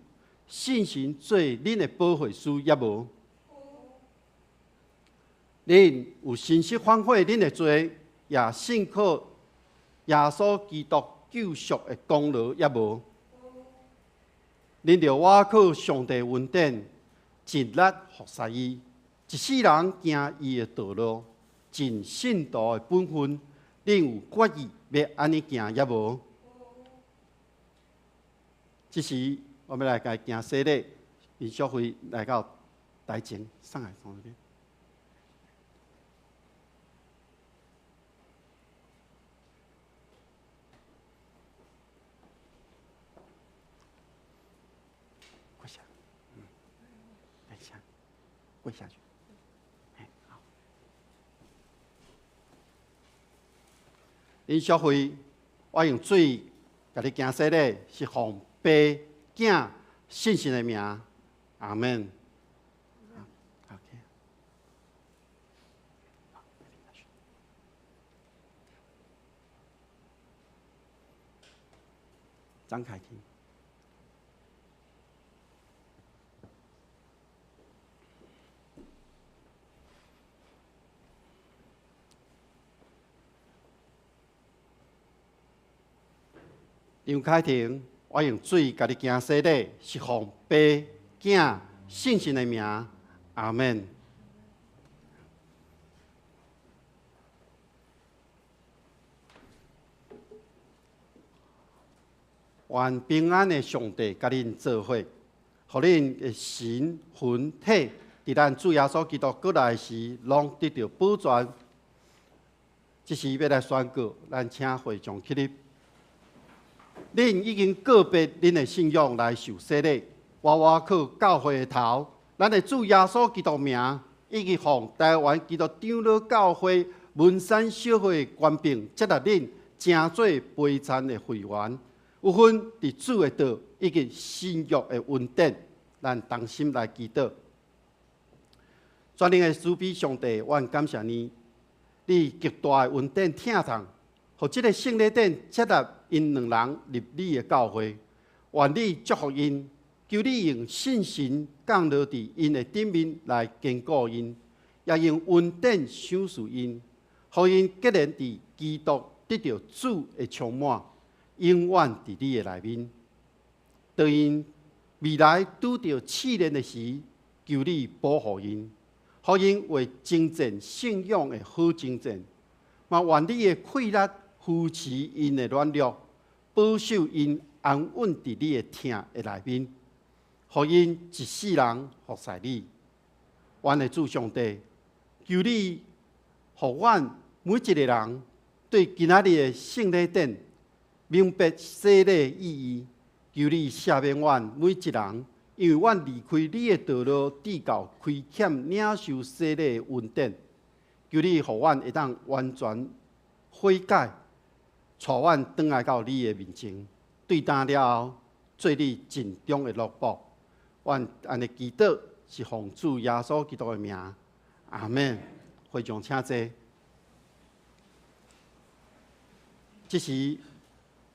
聖神做恁的保惠師，抑無？恁有真實反悔恁的罪，也信靠耶穌基督救贖的功勞，抑無？恁著倚靠上帝恩典，盡力服侍伊，一世人行伊的道路，盡信徒的本分。恁有決意欲按呢行，抑無？這時，我欲來共伊行洗禮，林淑惠來到台前，上來上這邊。跪下去。好。林淑惠，我用水共你行洗礼，是奉爸、囝、圣神的名，阿門。好，張凱婷。楊凱婷，我用水共你行洗禮，是奉爸、囝、聖神的名，阿門。願平安的上帝佮恁做伙，予恁的神魂體，佇咱主耶穌基督閣來時，攏得著保全。這時欲來宣告，咱請會眾起立。恁已經告別恁的信仰來受洗禮，活活靠教會的頭，咱的主耶穌基督名，以及奉台灣基督長老教會文山小會權柄，接納恁成做陪餐的會員，有份佇主的道以及新約的恩典，咱同心來祈禱。全能的慈悲上帝，阮感謝你，你極大的恩典疼痛，予這个聖禮典接納𪜶兩人入你的教會，願你祝福𪜶，求你用信心降落佇𪜶的頂面來堅固𪜶，也用恩典賞賜𪜶，予𪜶結連佇基督得著主的充滿，永遠佇你的內面。當𪜶未來拄著試煉的時，求你保護𪜶，予𪜶為征戰信仰的好征戰，嘛願你的氣力扶持𪜶的軟弱，保守𪜶安穩佇你的疼的內面，予𪜶一世人服侍你。阮的主上帝，求你予阮每一个人對今仔日的聖禮典明白洗禮意義，求你赦免阮每一人，因為阮離開你的道路，至到虧欠領受洗禮的恩典。求你予阮會當完全悔改，帶阮轉來到你的面前，對今了後做你盡忠的奴僕。阮按呢祈禱是奉主耶穌基督的名，阿們。會眾請坐。這時欲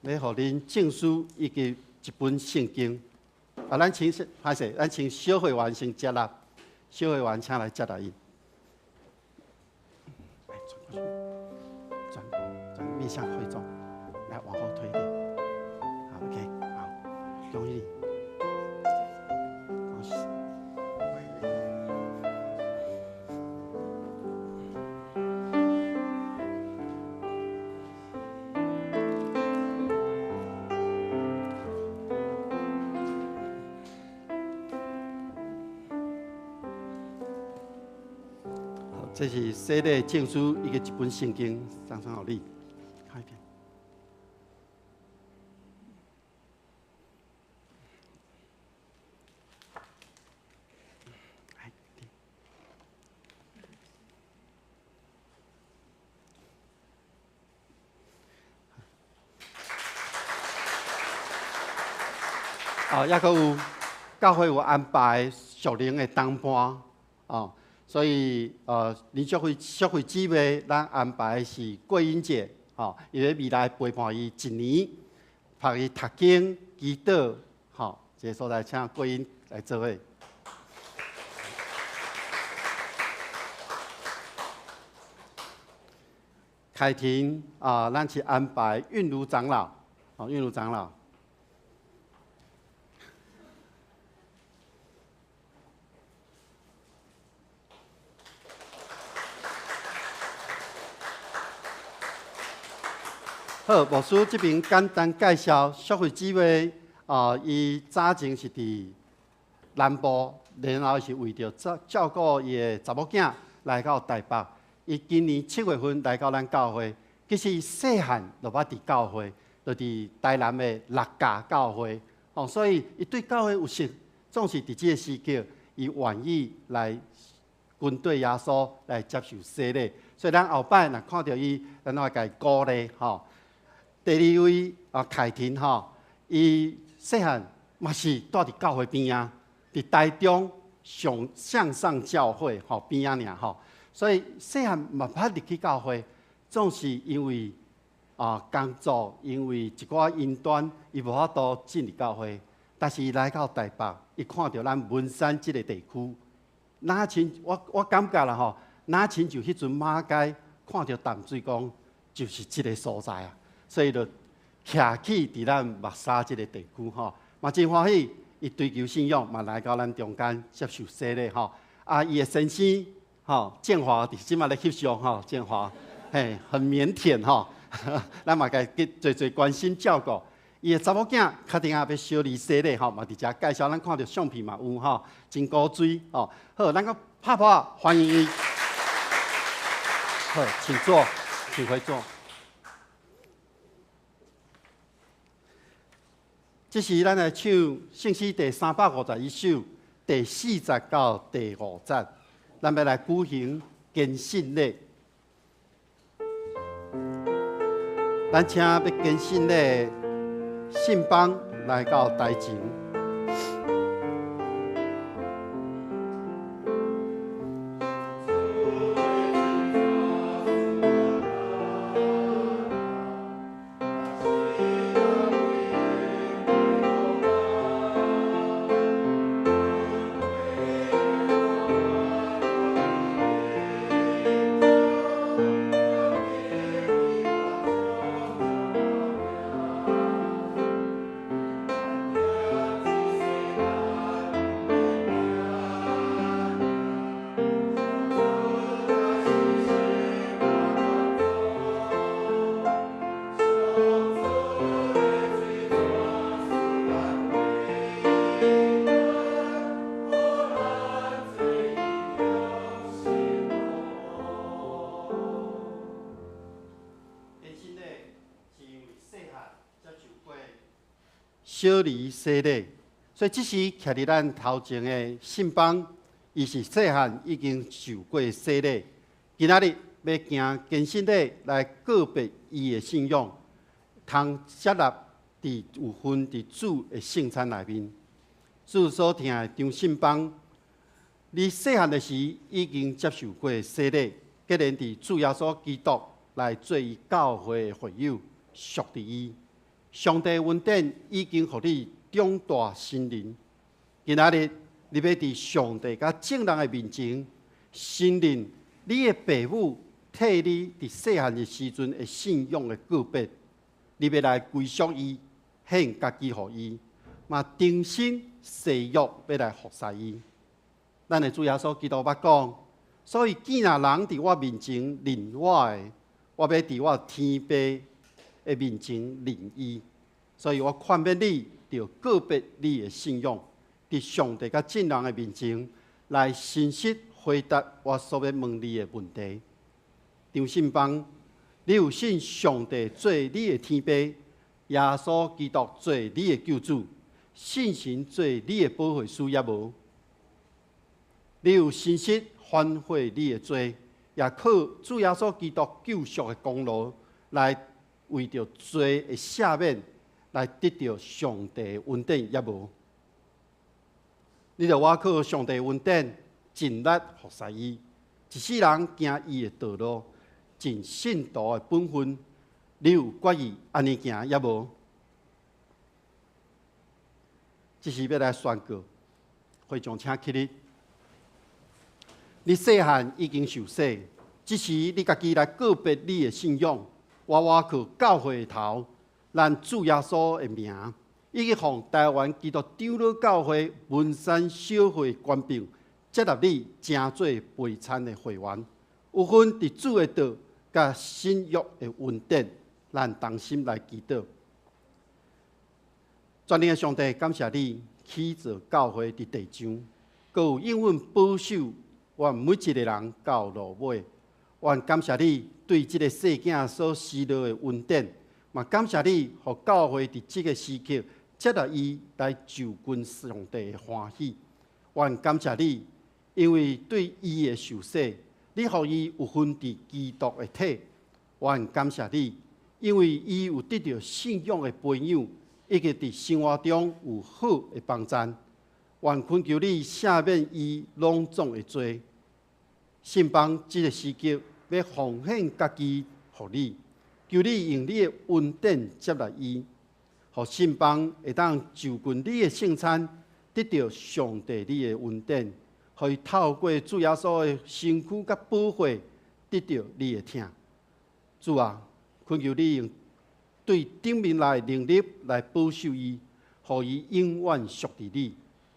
予恁證書以及一本聖經。啊，咱請歹勢，咱請小會員先接納，小會員請來接納伊。來，轉過去，轉轉面向會眾，來往後推一點。好，OK，好，恭喜你。恭喜。這是洗禮證書以及一本聖經，送送予你。看一遍。哦，抑閣有教會有安排屬靈的同伴，哦。所以，林淑惠淑惠姊妹，咱安排是桂英姐，吼，伊咧未來陪伴伊一年，陪伊讀經、祈禱，吼，這个所在請桂英來做伙。凱婷啊，咱是安排韻如長老，吼，韻如長老。好，牧師這邊簡單介紹淑惠姊妹，啊，伊早前是佇南部，然後是為著照照顧伊的查某囝來到台北。伊今年7月份來到咱教會，其實伊細漢就捌佇教會，就佇台南的六甲教會。哦，所以伊對教會有熟，總是佇這个時刻，伊願意來跟對耶穌來接受洗禮。所以咱後擺若看著伊，咱會共伊鼓勵吼。第二位啊，凱婷吼，伊細漢嘛是蹛佇教會邊仔，佇台中上向上教會吼邊仔爾吼，所以細漢嘛捌入去教會，總是因為啊工作，因為一寡因端，伊無法度進入教會。但是伊來到台北，伊看著咱文山這个地區，若親我感覺啦吼，若親像彼陣馬偕看著淡水江，就是這个所在啊，所以就徛起佇咱木柵這个地區吼，嘛真歡喜，伊追求信仰嘛來到咱中間接受洗禮吼。啊，伊的先生吼，建華佇這馬咧翕相吼，建華嘿很靦腆吼，咱嘛共伊濟濟關心照顧。伊的查某囝確定也欲小兒洗禮吼，嘛佇遮介紹，咱看著相片嘛有吼，真古錐吼。好，咱閣拍噗仔歡迎伊。好，請坐，請回座。這時，咱來唱聖詩第351首第四節到第五節，咱欲來舉行堅信禮。咱請欲堅信禮的信邦來到台前。小兒洗禮，所以這時徛佇咱頭前的信邦，伊是細漢已經受過洗禮，今仔日欲行堅信禮來告別伊的信仰，通接納佇有份佇主的聖餐內面。主所疼的張信邦，你細漢的時已經接受過洗禮，既然佇主耶穌基督來做伊教會的會友，屬佇伊。上帝恩典已經予你長大成人，今仔日你欲佇上帝佮眾人的面前承認你的爸母替你佇細漢的時陣的信仰的告別，你欲來歸屬伊，獻家己予伊，嘛重新誓約欲來服侍伊。咱的主耶穌基督捌講，所以既若人佇我面前認我的，我欲佇我天父的面前認伊，所以我勸勉你，著告別你的信仰，佇上帝佮眾人的面前來誠實回答我所欲問你的問題。張信邦，你有信上帝做你的天父，耶穌基督做你的救主，聖神做你的保惠師，抑無？你有誠實反悔你的罪，也靠主耶穌基督救贖的功勞來為著罪的赦免，來得著上帝的恩典，抑無？你著倚靠上帝恩典，盡力服侍伊，一世人行伊的道路，盡信徒的本分。你有決意按呢行，抑無？這時欲來宣告，會眾請起立。你細漢已經受洗，這時你家己來告別你的信仰。我倚靠教會的頭，咱主耶穌的名，以及奉台灣基督長老教會文山小會權柄，接納你成做陪餐的會員，有份佇主的道佮新約的恩典，咱同心來祈禱。全能的上帝，感謝你起造教會佇地上，閣有應允保守阮每一个人到落尾。阮感謝你對這個細囝所施落的恩典，嘛感謝你，予教會佇這個時刻接納伊來就近上帝的歡喜。阮感謝你，因為對伊的受洗，你予伊有份佇基督的體。阮感謝你，因為伊有得著信仰的培養，以及佇生活中有好的幫贊。願懇求你赦免伊攏總的罪。信邦這个時刻欲奉獻家己予你，求你用你的恩典接納伊，予信邦會當就近你的聖餐，得著上帝你的恩典，予伊透過主耶穌的身軀佮寶血，得著你的疼。主啊，懇求你用對頂面來的能力來保守伊，予伊永遠屬佇你，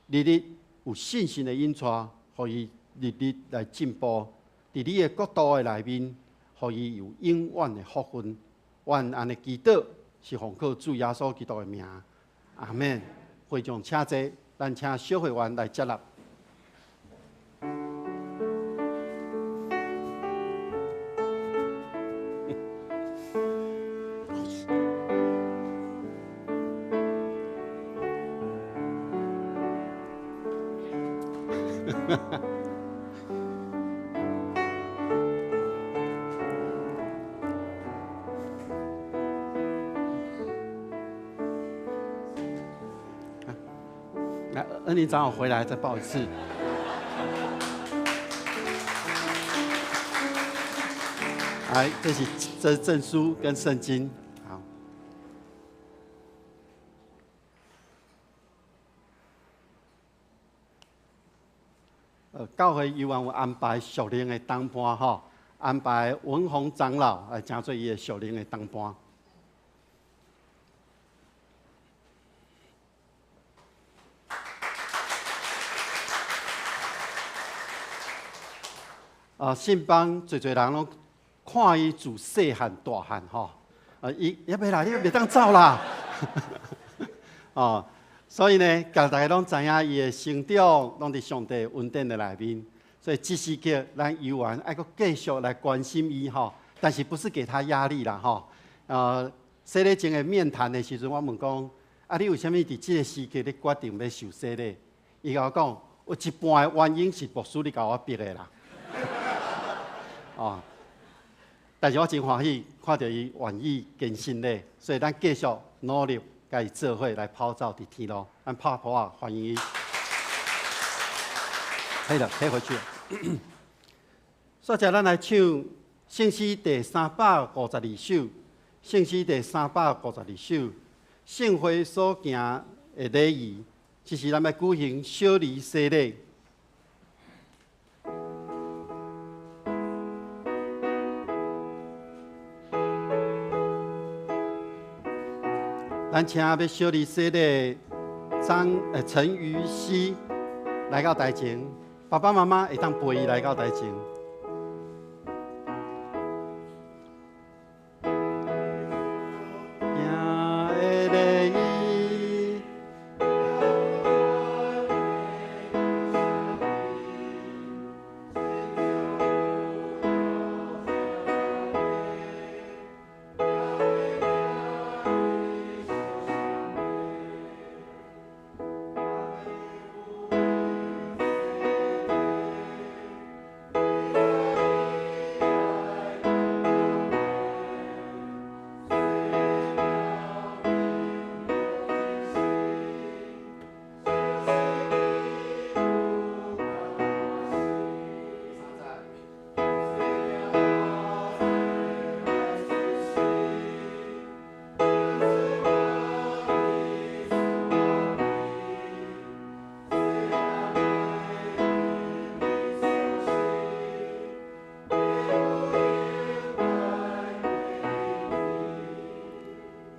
日日有信心的引帶，予伊日日來進步，佇你的國度的內面，予伊有永遠的福分。阮按呢祈禱，是奉靠主耶穌基督的名，阿們。會眾請坐，咱請小會員來接納。來，恩林長老回來再報一次。來，這是證書跟聖經。好。教會猶原有安排屬靈的同伴吼，安排文宏長老來成做伊的屬靈的同伴。信邦濟濟人攏看伊自細漢大漢吼，伊猶袂來，你袂當走啦。哦，所以呢，共大家攏知影伊的成長，攏佇上帝恩典的內面。所以這時刻，咱猶原愛閣繼續來關心伊吼，但是不是給他壓力啦吼。洗禮前的面談的時陣，我問講，啊，你為啥物佇這个時刻你決定欲受洗禮？伊共我講，有一半的原因是牧師你共我逼的啦。哦，但是我真歡喜看著伊願意堅信禮，所以咱繼續努力，共伊做伙來跑走佇天路。咱拍噗仔歡迎伊。可以了，可以回去了。煞來咱來唱聖詩第352首，聖詩第352首，聖會所行的禮儀，這是咱欲舉行小兒洗禮。咱請欲小兒洗禮張陳瑜希來到台前，爸爸媽媽會當陪伊來到台前。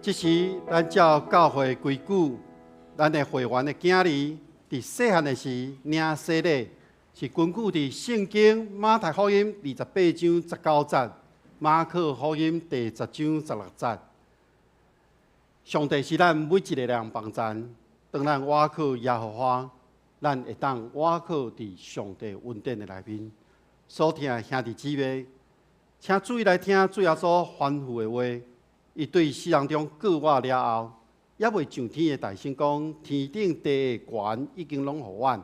這時，咱照教會規矩，咱的會員的囝兒佇細漢的時領洗禮，是根據佇聖經馬太福音28章19節，馬可福音第10章16節。上帝是咱每一个人幫贊，當咱倚靠耶和華，咱會當倚靠佇上帝恩典的內面。所疼的兄弟姊妹，請注意來聽主耶穌吩咐的話。伊對世人中告我了後，猶未上天的大聲講：天頂地的權已經攏予阮，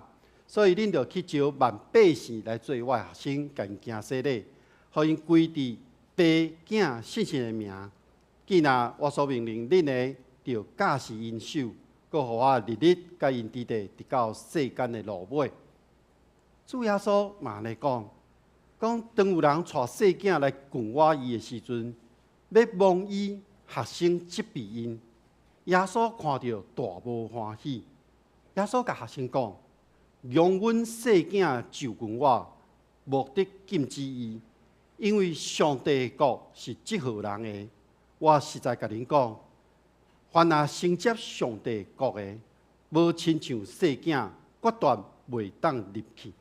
所以恁著去招萬百姓來做我的學生，共𪜶行洗禮，予𪜶歸佇爸、囝、聖神的名。既若我所命令恁的，著教示𪜶守，閣予我日日佮𪜶佇咧，直到世間的落尾。主耶穌嘛按呢講，講當有人帶細囝來近我伊的時陣，欲摸伊，學生責備𪜶。耶穌看著大無歡喜。耶穌共學生講：容阮細囝就近我，莫得禁止伊，因為上帝的國是這號人的。我實在共恁講，凡若承接上帝國的，無親像細囝，決斷袂當入去。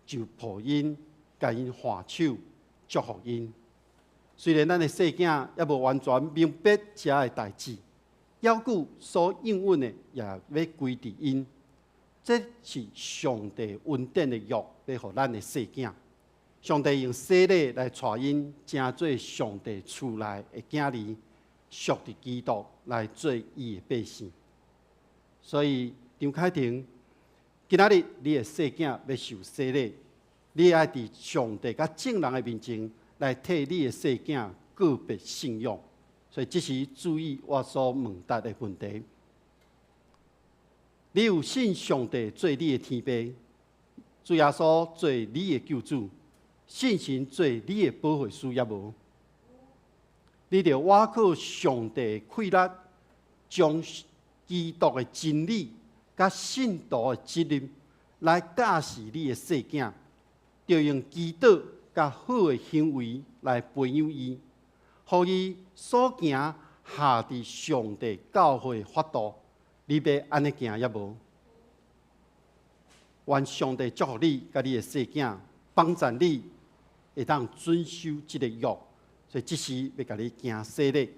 就抱𪜶，共𪜶挽手，祝福𪜶。雖然咱的細囝猶無完全明白遮的代誌，猶閣所應允的也欲歸佇𪜶。這是上帝恩典的約，欲予咱的細囝。上帝用洗禮來帶𪜶，成做上帝厝內的囝兒，屬佇基督來做伊的百姓。所以張凱婷，今仔日你的細囝欲受洗禮，你愛佇上帝佮眾人的面前來替你的細囝告別信仰。所以這時注意我所問答的問題。你有信上帝做你的天父，主耶穌做你的救主，聖神做你的保惠師，抑無？你著倚靠上帝的氣力，將基督的真理佮信徒的責任來教示你的細囝，著用祈禱佮好的行為來培養伊，予伊所行合佇上帝教會法度。你欲按呢行抑無？願上帝祝福你佮你的細囝，幫助你會當遵守這个約。所以這時欲共你行洗禮。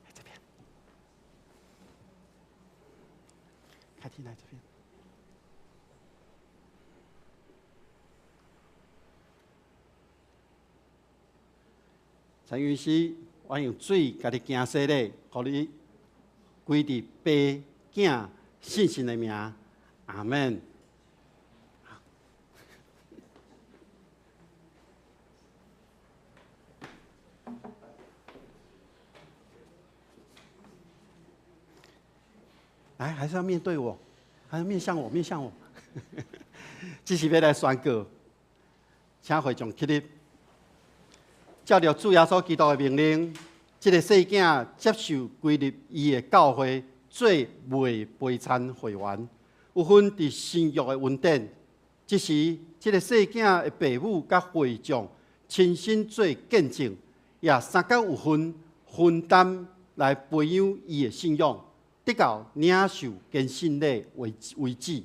來這邊，凱蒂來這邊。陳云熙，我用水共你行洗禮，予你歸佇爸、囝、聖神的名，阿們。來，還是要面對我，還是面向我，面向我。這是欲來宣告，請會眾起立。照著主耶穌基督的命令，這个細囝接受歸入伊的教會做袂陪餐會員，有份佇新約的恩典。這時，這个細囝的爸母佮會眾親身做見證，也三角有份分擔來培養伊的信仰，直到領受堅信禮為止。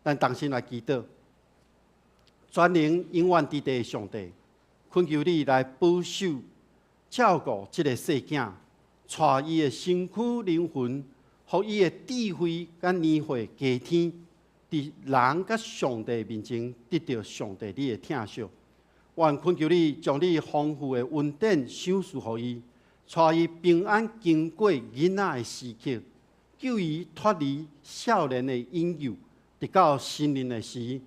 咱同心來祈禱，全能永遠佇地的上帝，懇求你來保守、照顧這个細囝，帶伊的身軀靈魂，予伊的智慧佮年歲加添，佇人佮上帝面前得著上帝你的疼惜。願懇求你將你豐富的恩典賞賜予伊，帶伊平安經過囡仔的時刻，救伊脫離少年的引誘，直到成人的時，予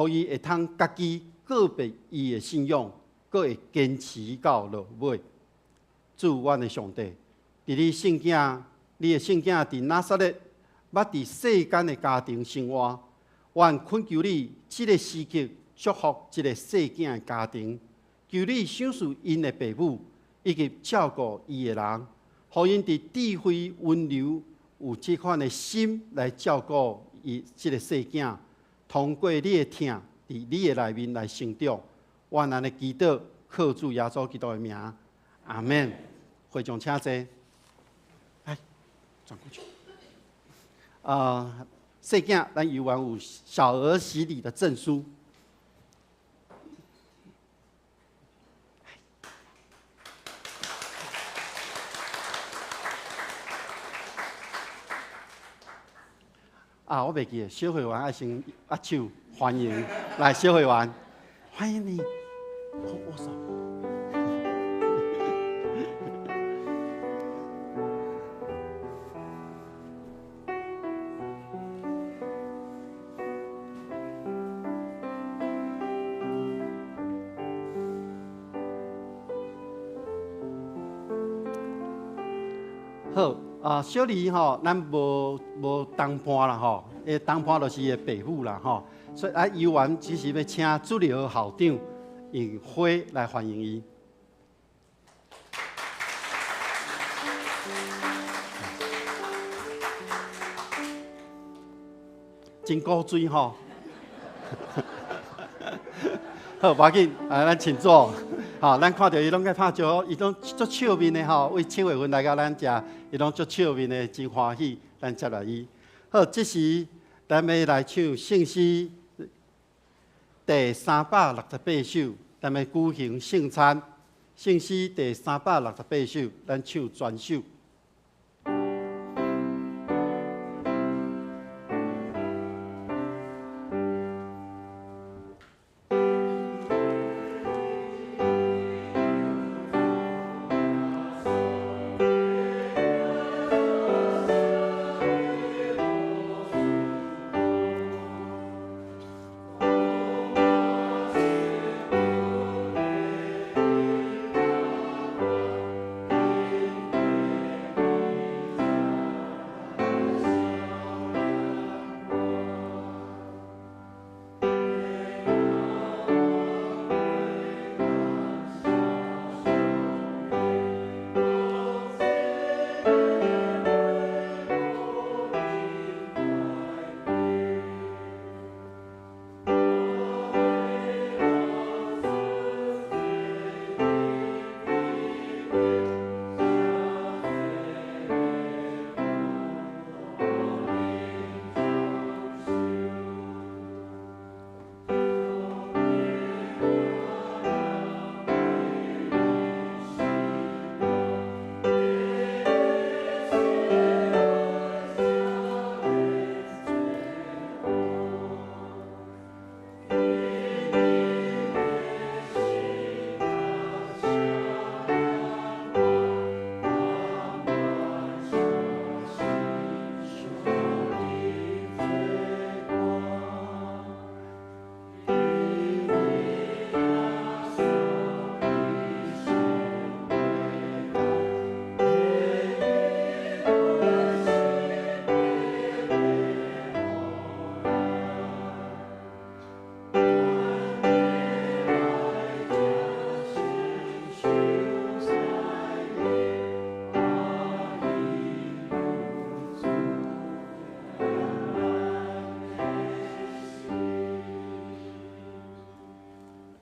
伊會通家己告別伊的信仰，閣會堅持到落尾。主，阮的上帝，佇你聖囝，你的聖囝佇拿撒勒，捌佇世間的家庭生活，願懇求你，這个時刻祝福這个細囝的家庭，求你賞賜𪜶的爸母以及照顧伊的人，予𪜶佇智慧溫柔有這款的心來照顧伊這个細囝，通過你的疼，佇你的內面來成長。阮按呢祈禱，靠主耶穌基督的名，阿們。會眾請坐，來轉過去。細囝，咱猶原有小兒洗禮的證書。啊，我袂記得，小會員愛先握手歡迎，來小會員。歡迎你，好握手。好啊，小李吼，咱無同伴啦吼，同伴就是伊的爸母啦吼，所以啊，游完只是欲請主任校長用花來歡迎伊。真古錐吼！好，無要緊，啊，咱請坐。吼，咱看著伊攏在拍招呼，伊攏足笑面的吼。為7月份來到咱遮，伊攏足笑面的，真歡喜。咱接來伊。好，這時咱欲來唱聖詩第368首，咱欲舉行聖餐。聖詩第368首，咱唱全首。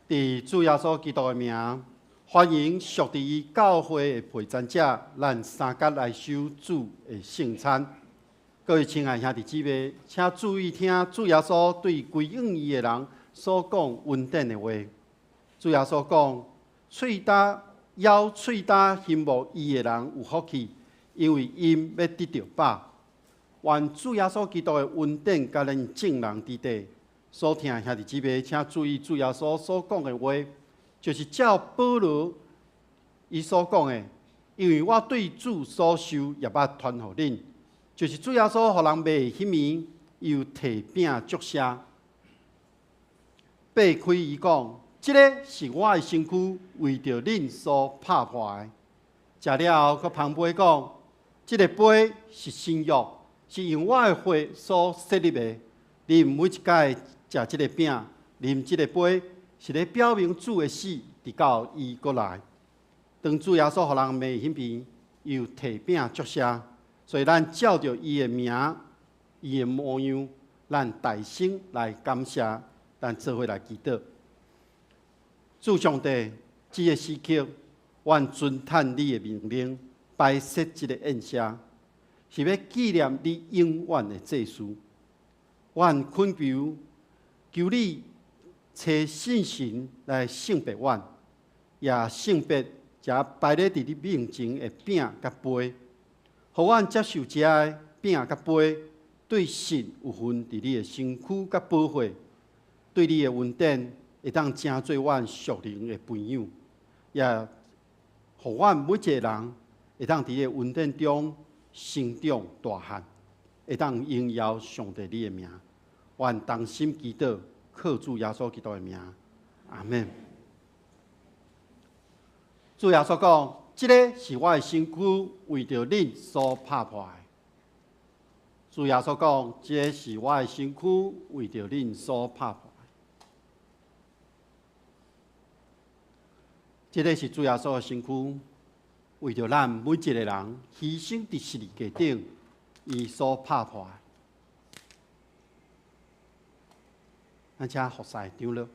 佇主耶穌基督的名，歡迎屬佇伊教會的陪餐者，咱三角來守主的聖餐。各位親愛兄弟姊妹，請注意聽主耶穌對歸向伊的人所講恩典的話。主耶穌講：喙焦枵喙焦欣慕伊的人有福氣，因為𪜶欲得著飽。願主耶穌基督的恩典佮咱眾人佇底。所聽的兄弟姊妹，請注意主耶穌所講的話，就是照保羅伊所講的，因為我對主所受也捌傳予恁，就是主耶穌予人賣的彼暝，伊有提餅祝謝，擘開伊講：這个是我的身軀，為著恁所拍破的。食了後，閣捧杯講：這个杯是新約，是用我的血所設立的。恁每一擺食這个餅，啉這個杯，是咧表明主的死，直到伊閣來。當主耶穌予人賣彼暝，伊有提餅祝謝，所以咱照著伊的名、伊的模樣，咱大聲來感謝，咱做伙來祈禱。主上帝，這个時刻，阮遵趁你的命令，擺設這个宴席，是欲紀念你永遠的祭司。阮懇求，求你差聖神來聖別阮，也聖別這擺咧佇你面前的餅佮杯，予阮接受這个餅佮杯，對神有份佇你的身軀佮寶血，對你的恩典，會當成做阮屬靈的朋友，也予阮每一个人會當佇個恩典中成長大漢，會當榮耀上帝你的名。阮同心祈禱，靠主耶穌基督的名，阿們。主耶穌講：這个是我的身軀，為著恁所拍破的。主耶穌講：這个是我的身軀，為著恁所拍破的。這个是主耶穌的身軀，為著咱每一个人犧牲佇十字架頂，伊所拍破的。咱請服侍長老。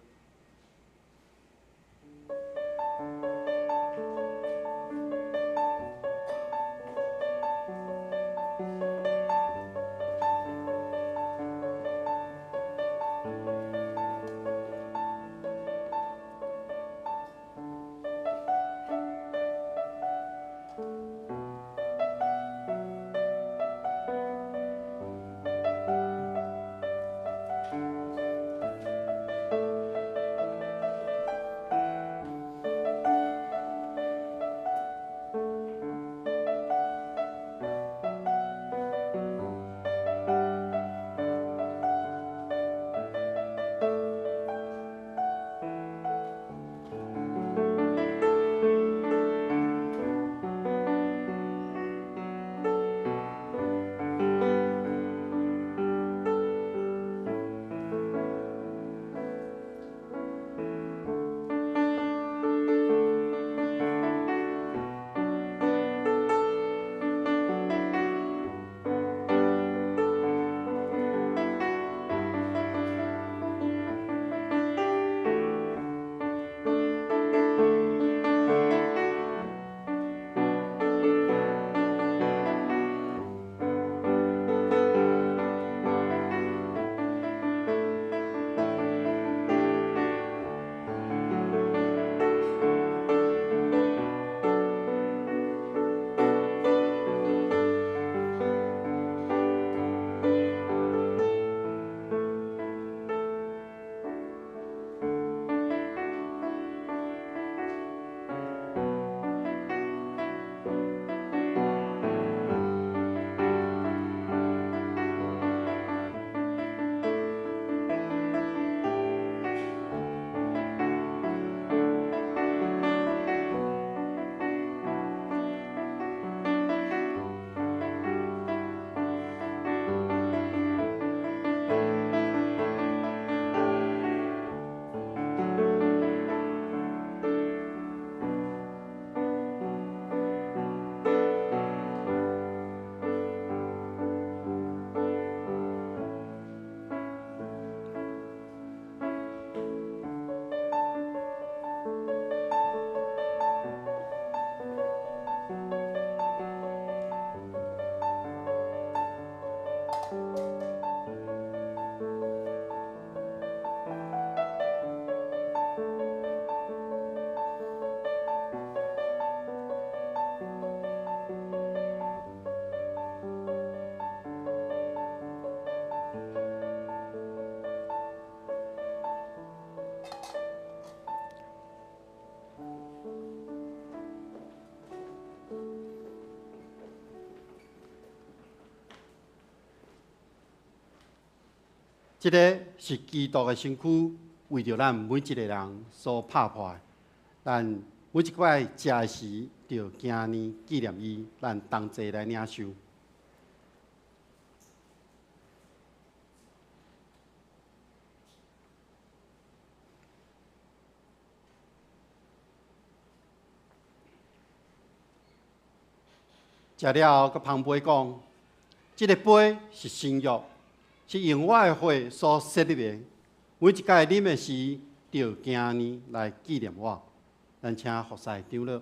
這个是基督的身軀，為著咱每一个人所拍破的。咱每一擺食的時，就行呢紀念伊，咱同齊來領受。食了後，閣捧杯講：這个杯是新約，是用我的血所設立的。每一擺啉的時，就行呢來紀念我。咱請服侍長老。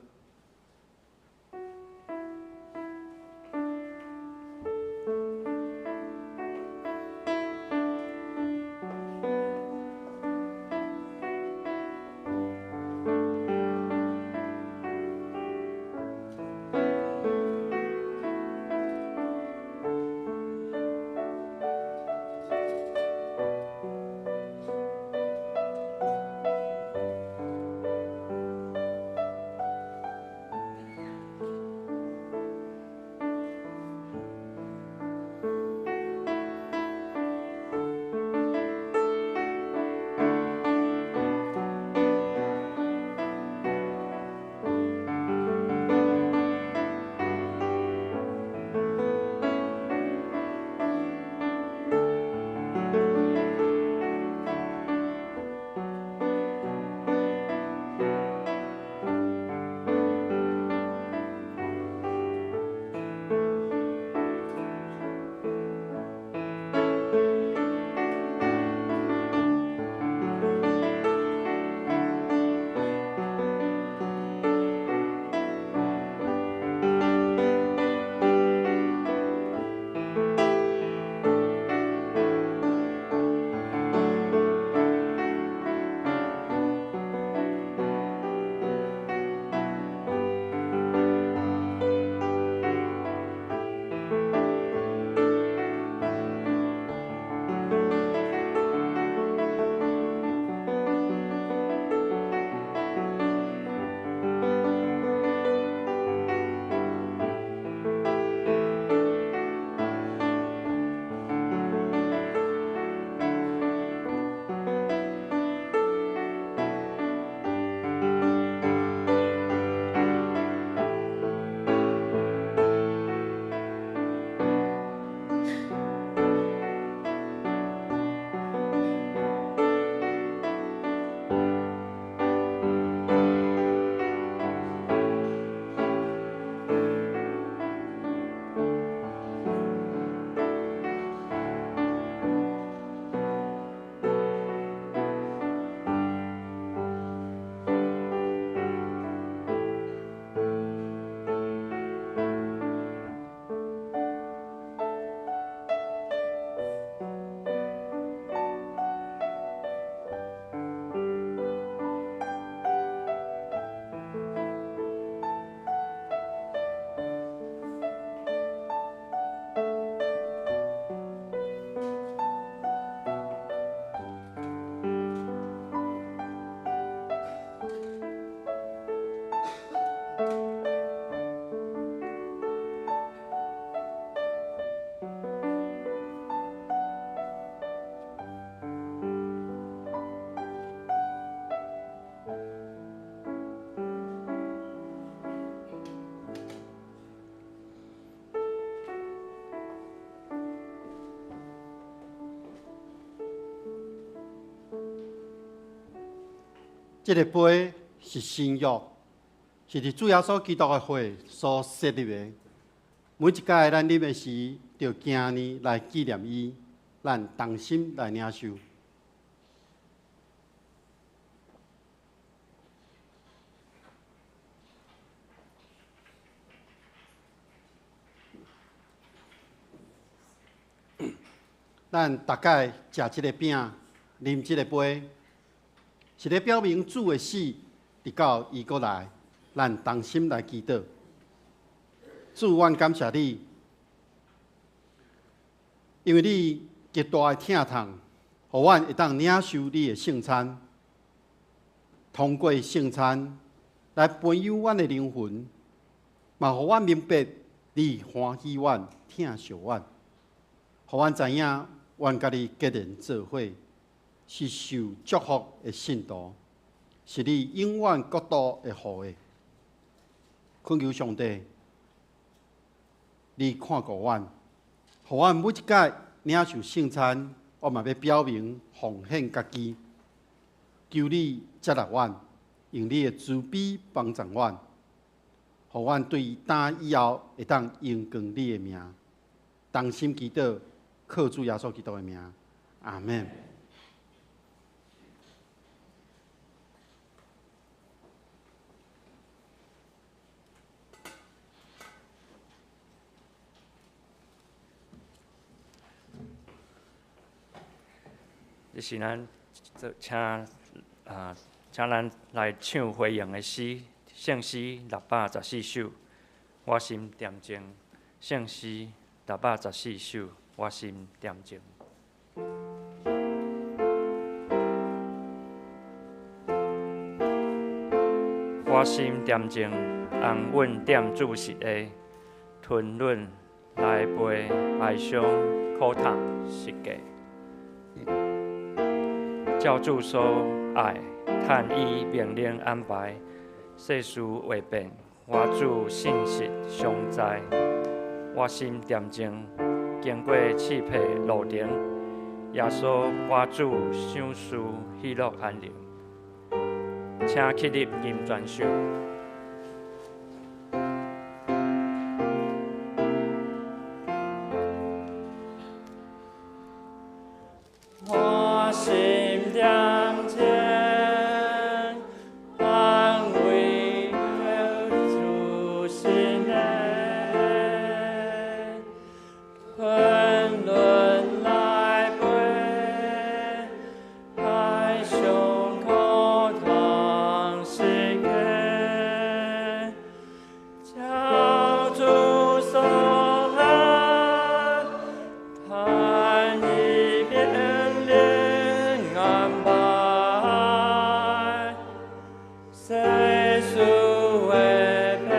這个杯是新約，是佇主耶穌基督的血所設立的。每一擺咱啉的時，就行呢來紀念伊，咱同心來領受。咱逐擺食這个餅，啉這个杯，是咧表明主的死，直到伊閣來，咱同心來祈禱。主，阮感謝你，因為你極大的疼痛，予阮會當領受你的聖餐，通過聖餐來培養阮的靈魂，嘛予阮明白你歡喜阮、疼惜阮，予阮知影阮佮你結連做伙，是受祝福的信徒，是你永遠國度的後裔。懇求上帝，你看顧阮，予阮每一擺領受聖餐，我嘛欲表明奉獻家己，求你接納阮，用你的慈悲幫助阮，予阮對今以後會當榮光你的名。同心祈禱，靠主耶穌基督的名，阿們。這是咱請啊，請咱來唱回應的詩，聖詩614首，我心恬靜。聖詩614首，我心恬靜。我心恬靜，安穩踮主席下，吞忍來背哀傷苦痛十架。照主所愛，趁伊命令安排，世事未變，我主信實常在。我心恬靜，經過刺皮路程，耶穌我主賞賜喜樂安寧。請起立吟全首。我心恬靜，安慰主心的，吞忍來背，哀傷苦痛時刻，照主所愛，盼伊命令安排，世事未變，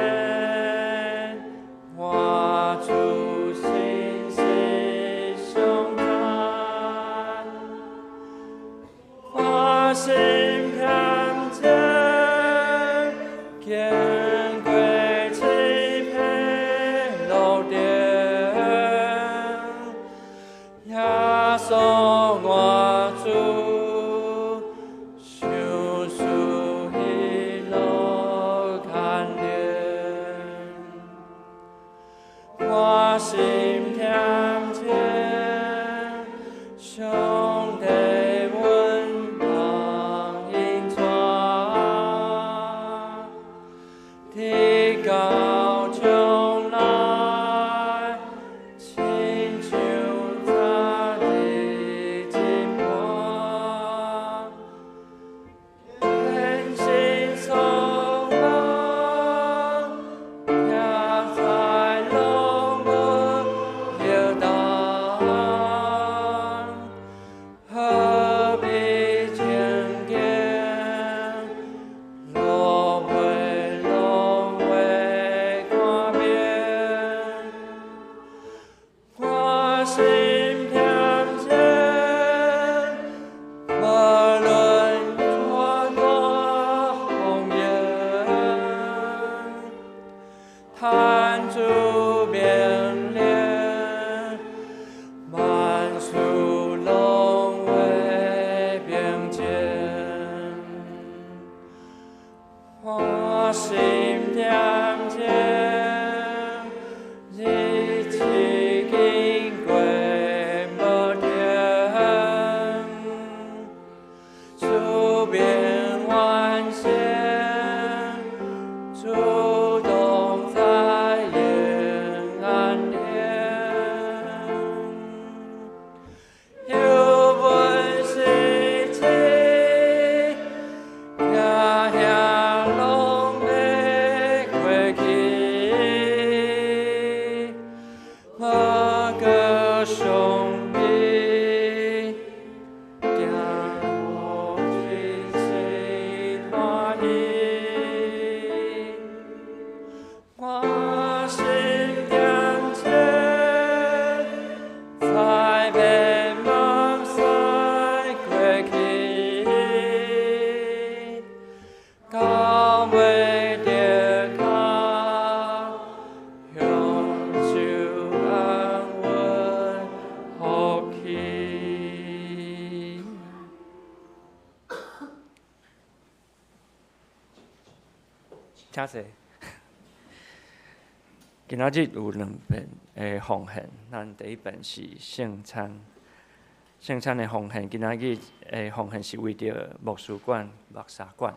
我主信實常在。我心恬靜，經過刺皮路程，耶穌我主賞賜喜樂安寧。我心恬靜，上帝阮同引帶，直到將來，親像昨日一般。天心所望，徛在攏無搖動，何必情景，落尾攏會看明。我心恬靜，無論多大風雨，趁主命令，萬事攏會平靜。請坐。今仔日有兩遍的奉獻，咱第一遍是聖餐，聖餐的奉獻，今仔日的奉獻是為著牧師館、牧師館。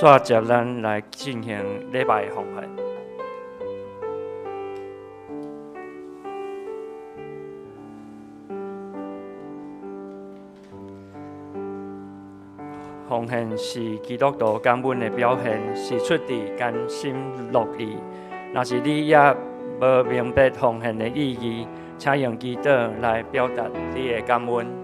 煞接咱來進行禮拜的奉獻。奉獻是基督徒感恩的表現，是出自甘心樂意。若是你也無明白奉獻的意義，請用祈禱來表達你的感恩。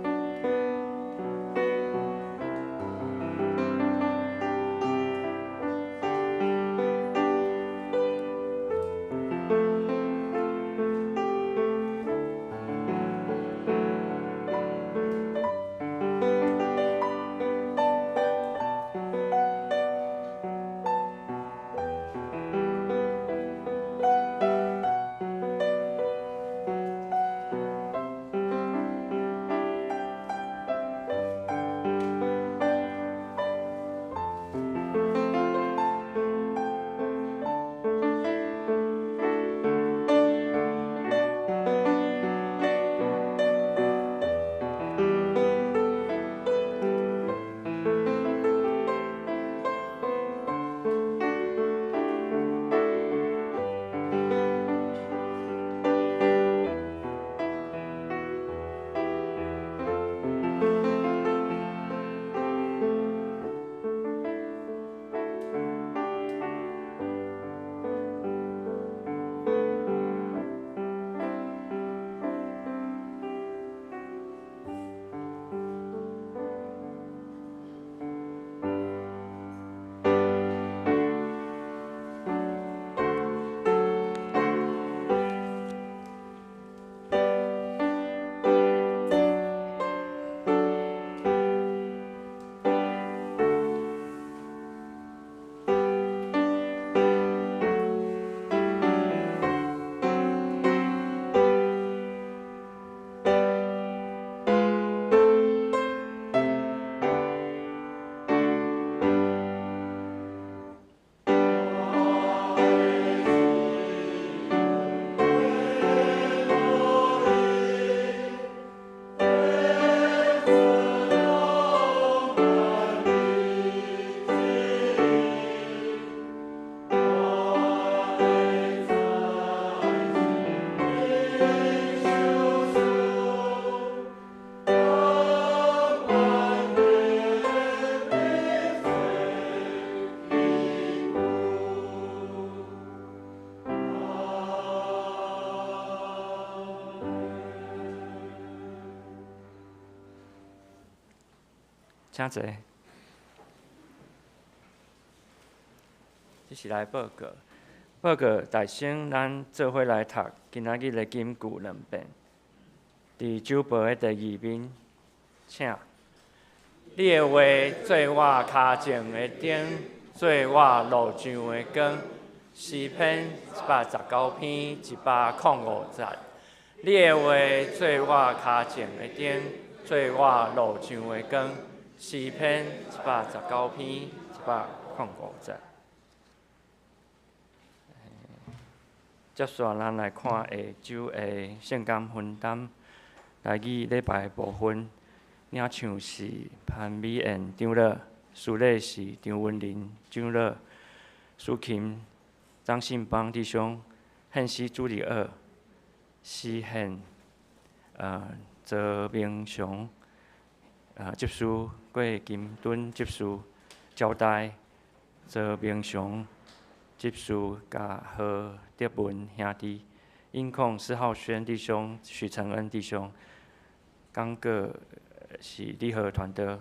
請坐。這是來報告，報告大先，咱做伙來讀今仔日的金句兩遍。佇周報的第二面，請。你的話做我跤前的燈，做我路上的光。詩篇119篇105節。你的話做我跤前的燈，做我路上的光。詩篇119篇105節。接續咱來看下晝的聖工分擔，台語禮拜的部分，領唱是潘美燕長老，司禮是張文林長老，司琴張信邦弟兄，獻詩主日學，詩獻周明雄，執事郭金敦執事，招待周明雄執事佮何德文兄弟，音控施浩軒弟兄、許承恩弟兄，講稿是李和傳道。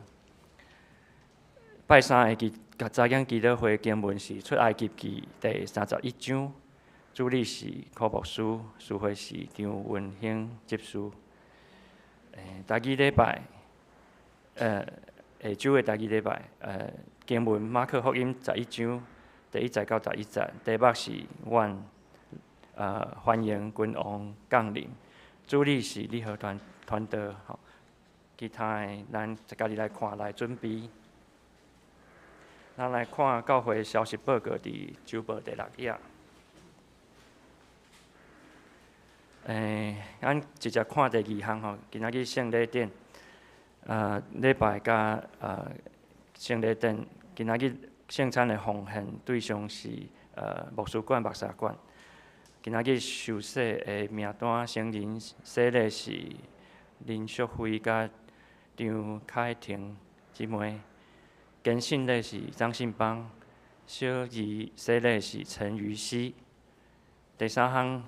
拜三的早間祈禱會經文是出埃及記第31章，主禮是柯牧師，司會是張文興執事。台語禮拜，下晝的台語禮拜，經文馬可福音11章第1節到11節，題目是願歡迎君王降臨，主禮是李和傳道吼，其他的咱家己來看來準備。咱來看教會消息報告佇周報第6頁。咱直接看第二項吼，今仔日聖禮典，禮拜佮聖禮典，今仔日聖餐的奉獻對象是牧師館、牧師館。今仔日受洗的名單，成人洗禮是林淑惠佮張凱婷姊妹，堅信禮是張信邦，小兒洗禮是陳瑜熙。第三項，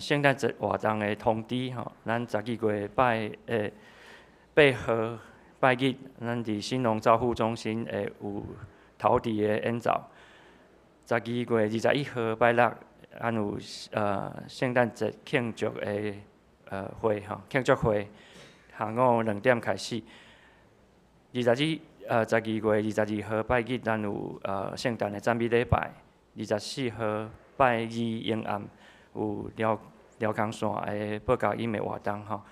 聖誕節活動的通知吼，咱12月拜8號拜日，咱佇興隆照護中心會有陶笛的演奏。12月21號拜六，咱有聖誕節慶祝的會吼，慶祝會，下午2點開始。12月22號拜日，咱有聖誕的讚美禮拜。24號拜二晚暗有寮空線的報佳音的活動吼。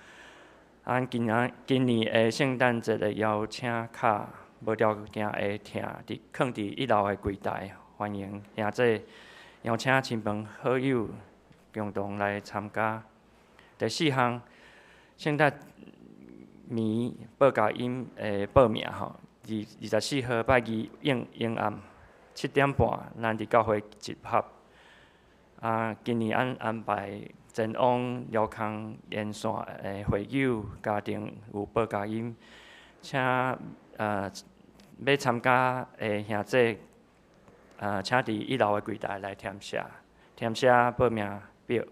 咱今年的聖誕節的邀請卡無條件會囥佇1樓的櫃台，歡迎兄弟邀請親朋好友共同來參加。第四項，聖誕暝報佳音的報名吼，24號拜二晚暗7點半，咱佇教會集合。啊，今年按安排前往寮空沿線的會友家庭有報佳音，請欲參加的兄弟，請佇1樓的櫃台來填寫報名表。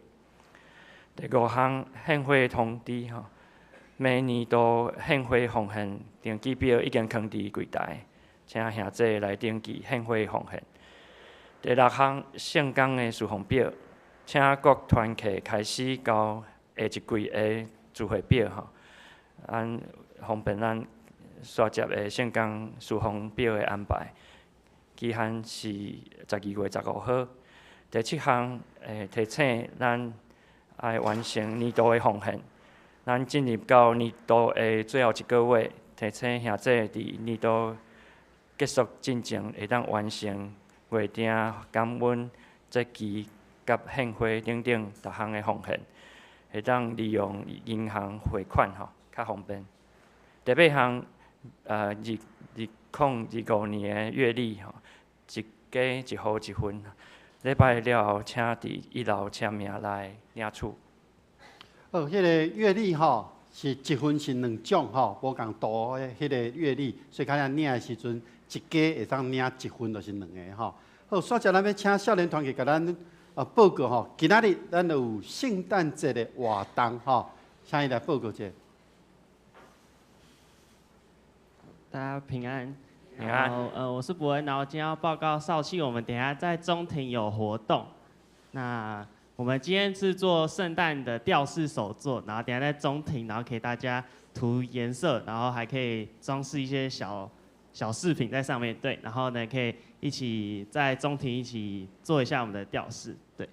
第五項，獻花通知吼，每年度獻花奉獻登記表已經囥佇櫃台，請兄弟來登記獻花奉獻。第六項，聖工的事奉表，請各團契開始交下一季的聚會表吼，按方便咱續接的聖工事奉表的安排。期限是12月15號。第七項，提醒咱愛完成年度的奉獻。咱進入到年度的最後一個月，提醒兄弟佇年度結束進前會當完成月訂感恩節期佮獻花等等逐項的奉獻，會當利用銀行匯款吼，較方便。第八項，2025年的月曆吼，一家一戶一份，禮拜了後，請佇1樓簽名來領取。哦，彼個月曆吼，是一份是兩種吼，無仝圖的彼個月曆，所以較咱領的時陣，一家會當領一份，就是兩个吼。好，煞來咱欲請少年團契共咱報告吼，今仔日咱有聖誕節的活動吼，請伊來報告一下。大家平安。平安。我是博恩，然后今天要报告少气，我们等一下在中庭有活动。那我们今天是做圣诞的吊饰手作，然后等一下在中庭，然后给大家涂颜色，然后还可以装饰一些小小饰品在上面，对，然后呢可以一起在中庭一起做一下我们的吊饰，对。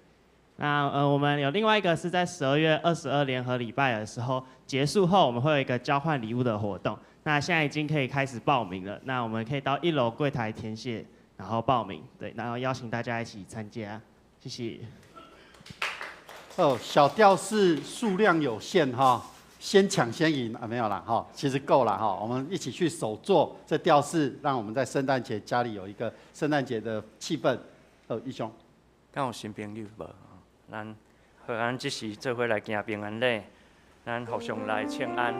那我们有另外一个是在12月22联合礼拜的时候结束后，我们会有一个交换礼物的活动。那现在已经可以开始报名了，那我们可以到1楼柜台填写，然后报名，对，然后邀请大家一起参加，谢谢。哦，小吊饰数量有限哈，先抢先赢啊，没有啦哈，其实够了哈，我们一起去手做这吊饰，让我们在圣诞节家里有一个圣诞节的气氛。哦，义兄，敢有新朋友无？咱好，咱这时做伙来行平安礼，咱互相来请安。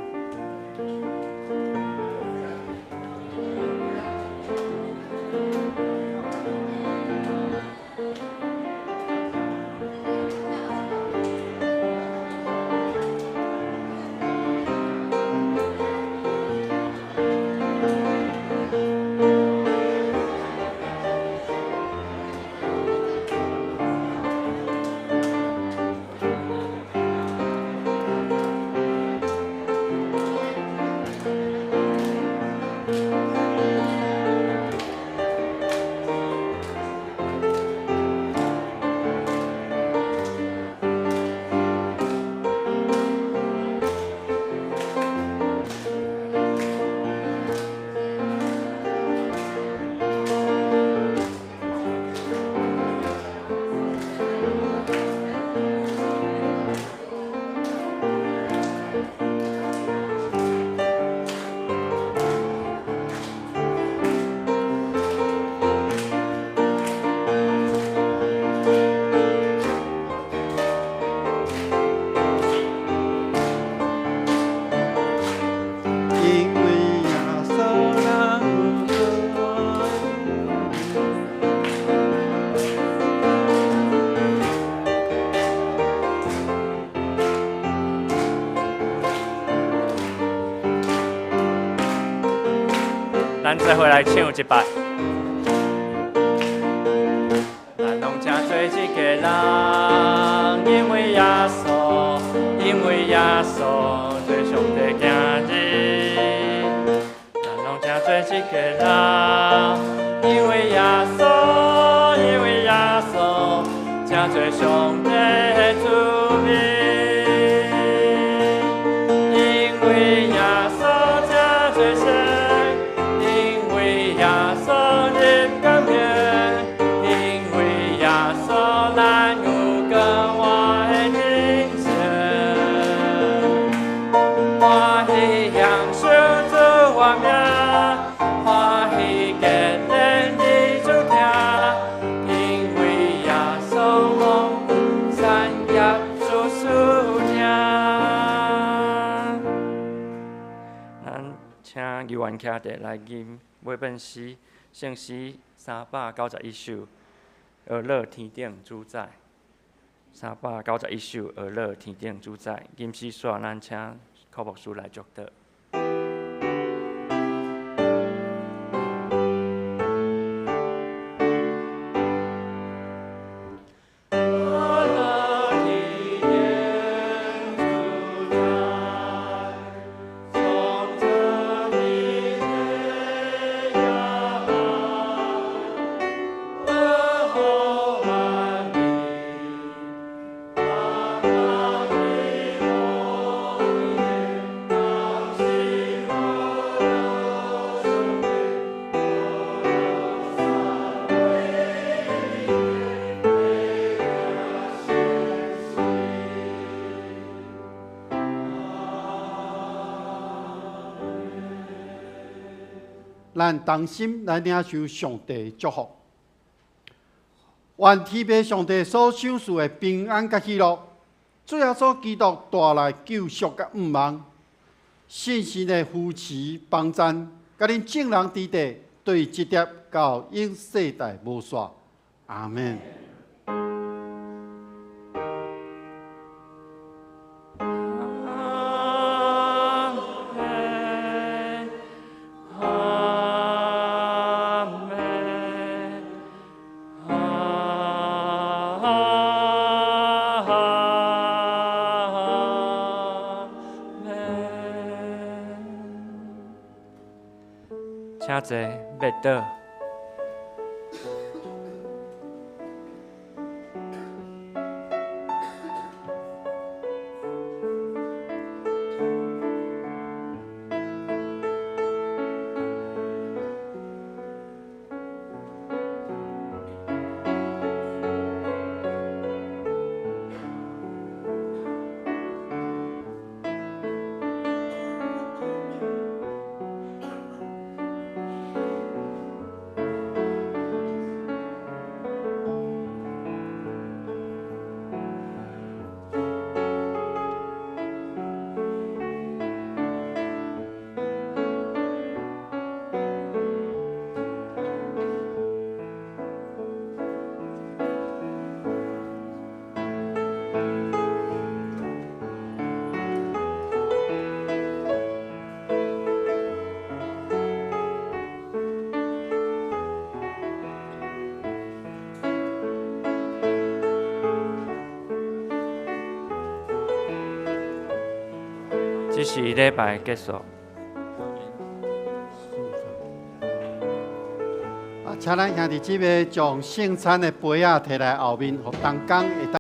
咱再回来唱一摆。咱拢真做一个人，因为耶稣，因为耶稣做上帝囝儿。咱拢真做一个人，因为耶稣，因为耶稣，真做上帝的子民。因为耶稣真做圣。徛伫来吟每本诗，圣诗391首，学乐天顶主宰。391首，学乐天顶主宰。吟诗煞，咱请柯牧师来祝祷。咱同心来领受上帝的祝福，愿天父上帝所赏赐的平安佮喜乐，主耶稣基督带来救赎佮盼望，信心的扶持帮赞，佮恁众人伫地对直接到永世代无煞。阿们。阿請坐，欲倒。這是禮拜結束。啊，請咱兄弟姊妹將聖餐的杯仔提來後面，予同工會當。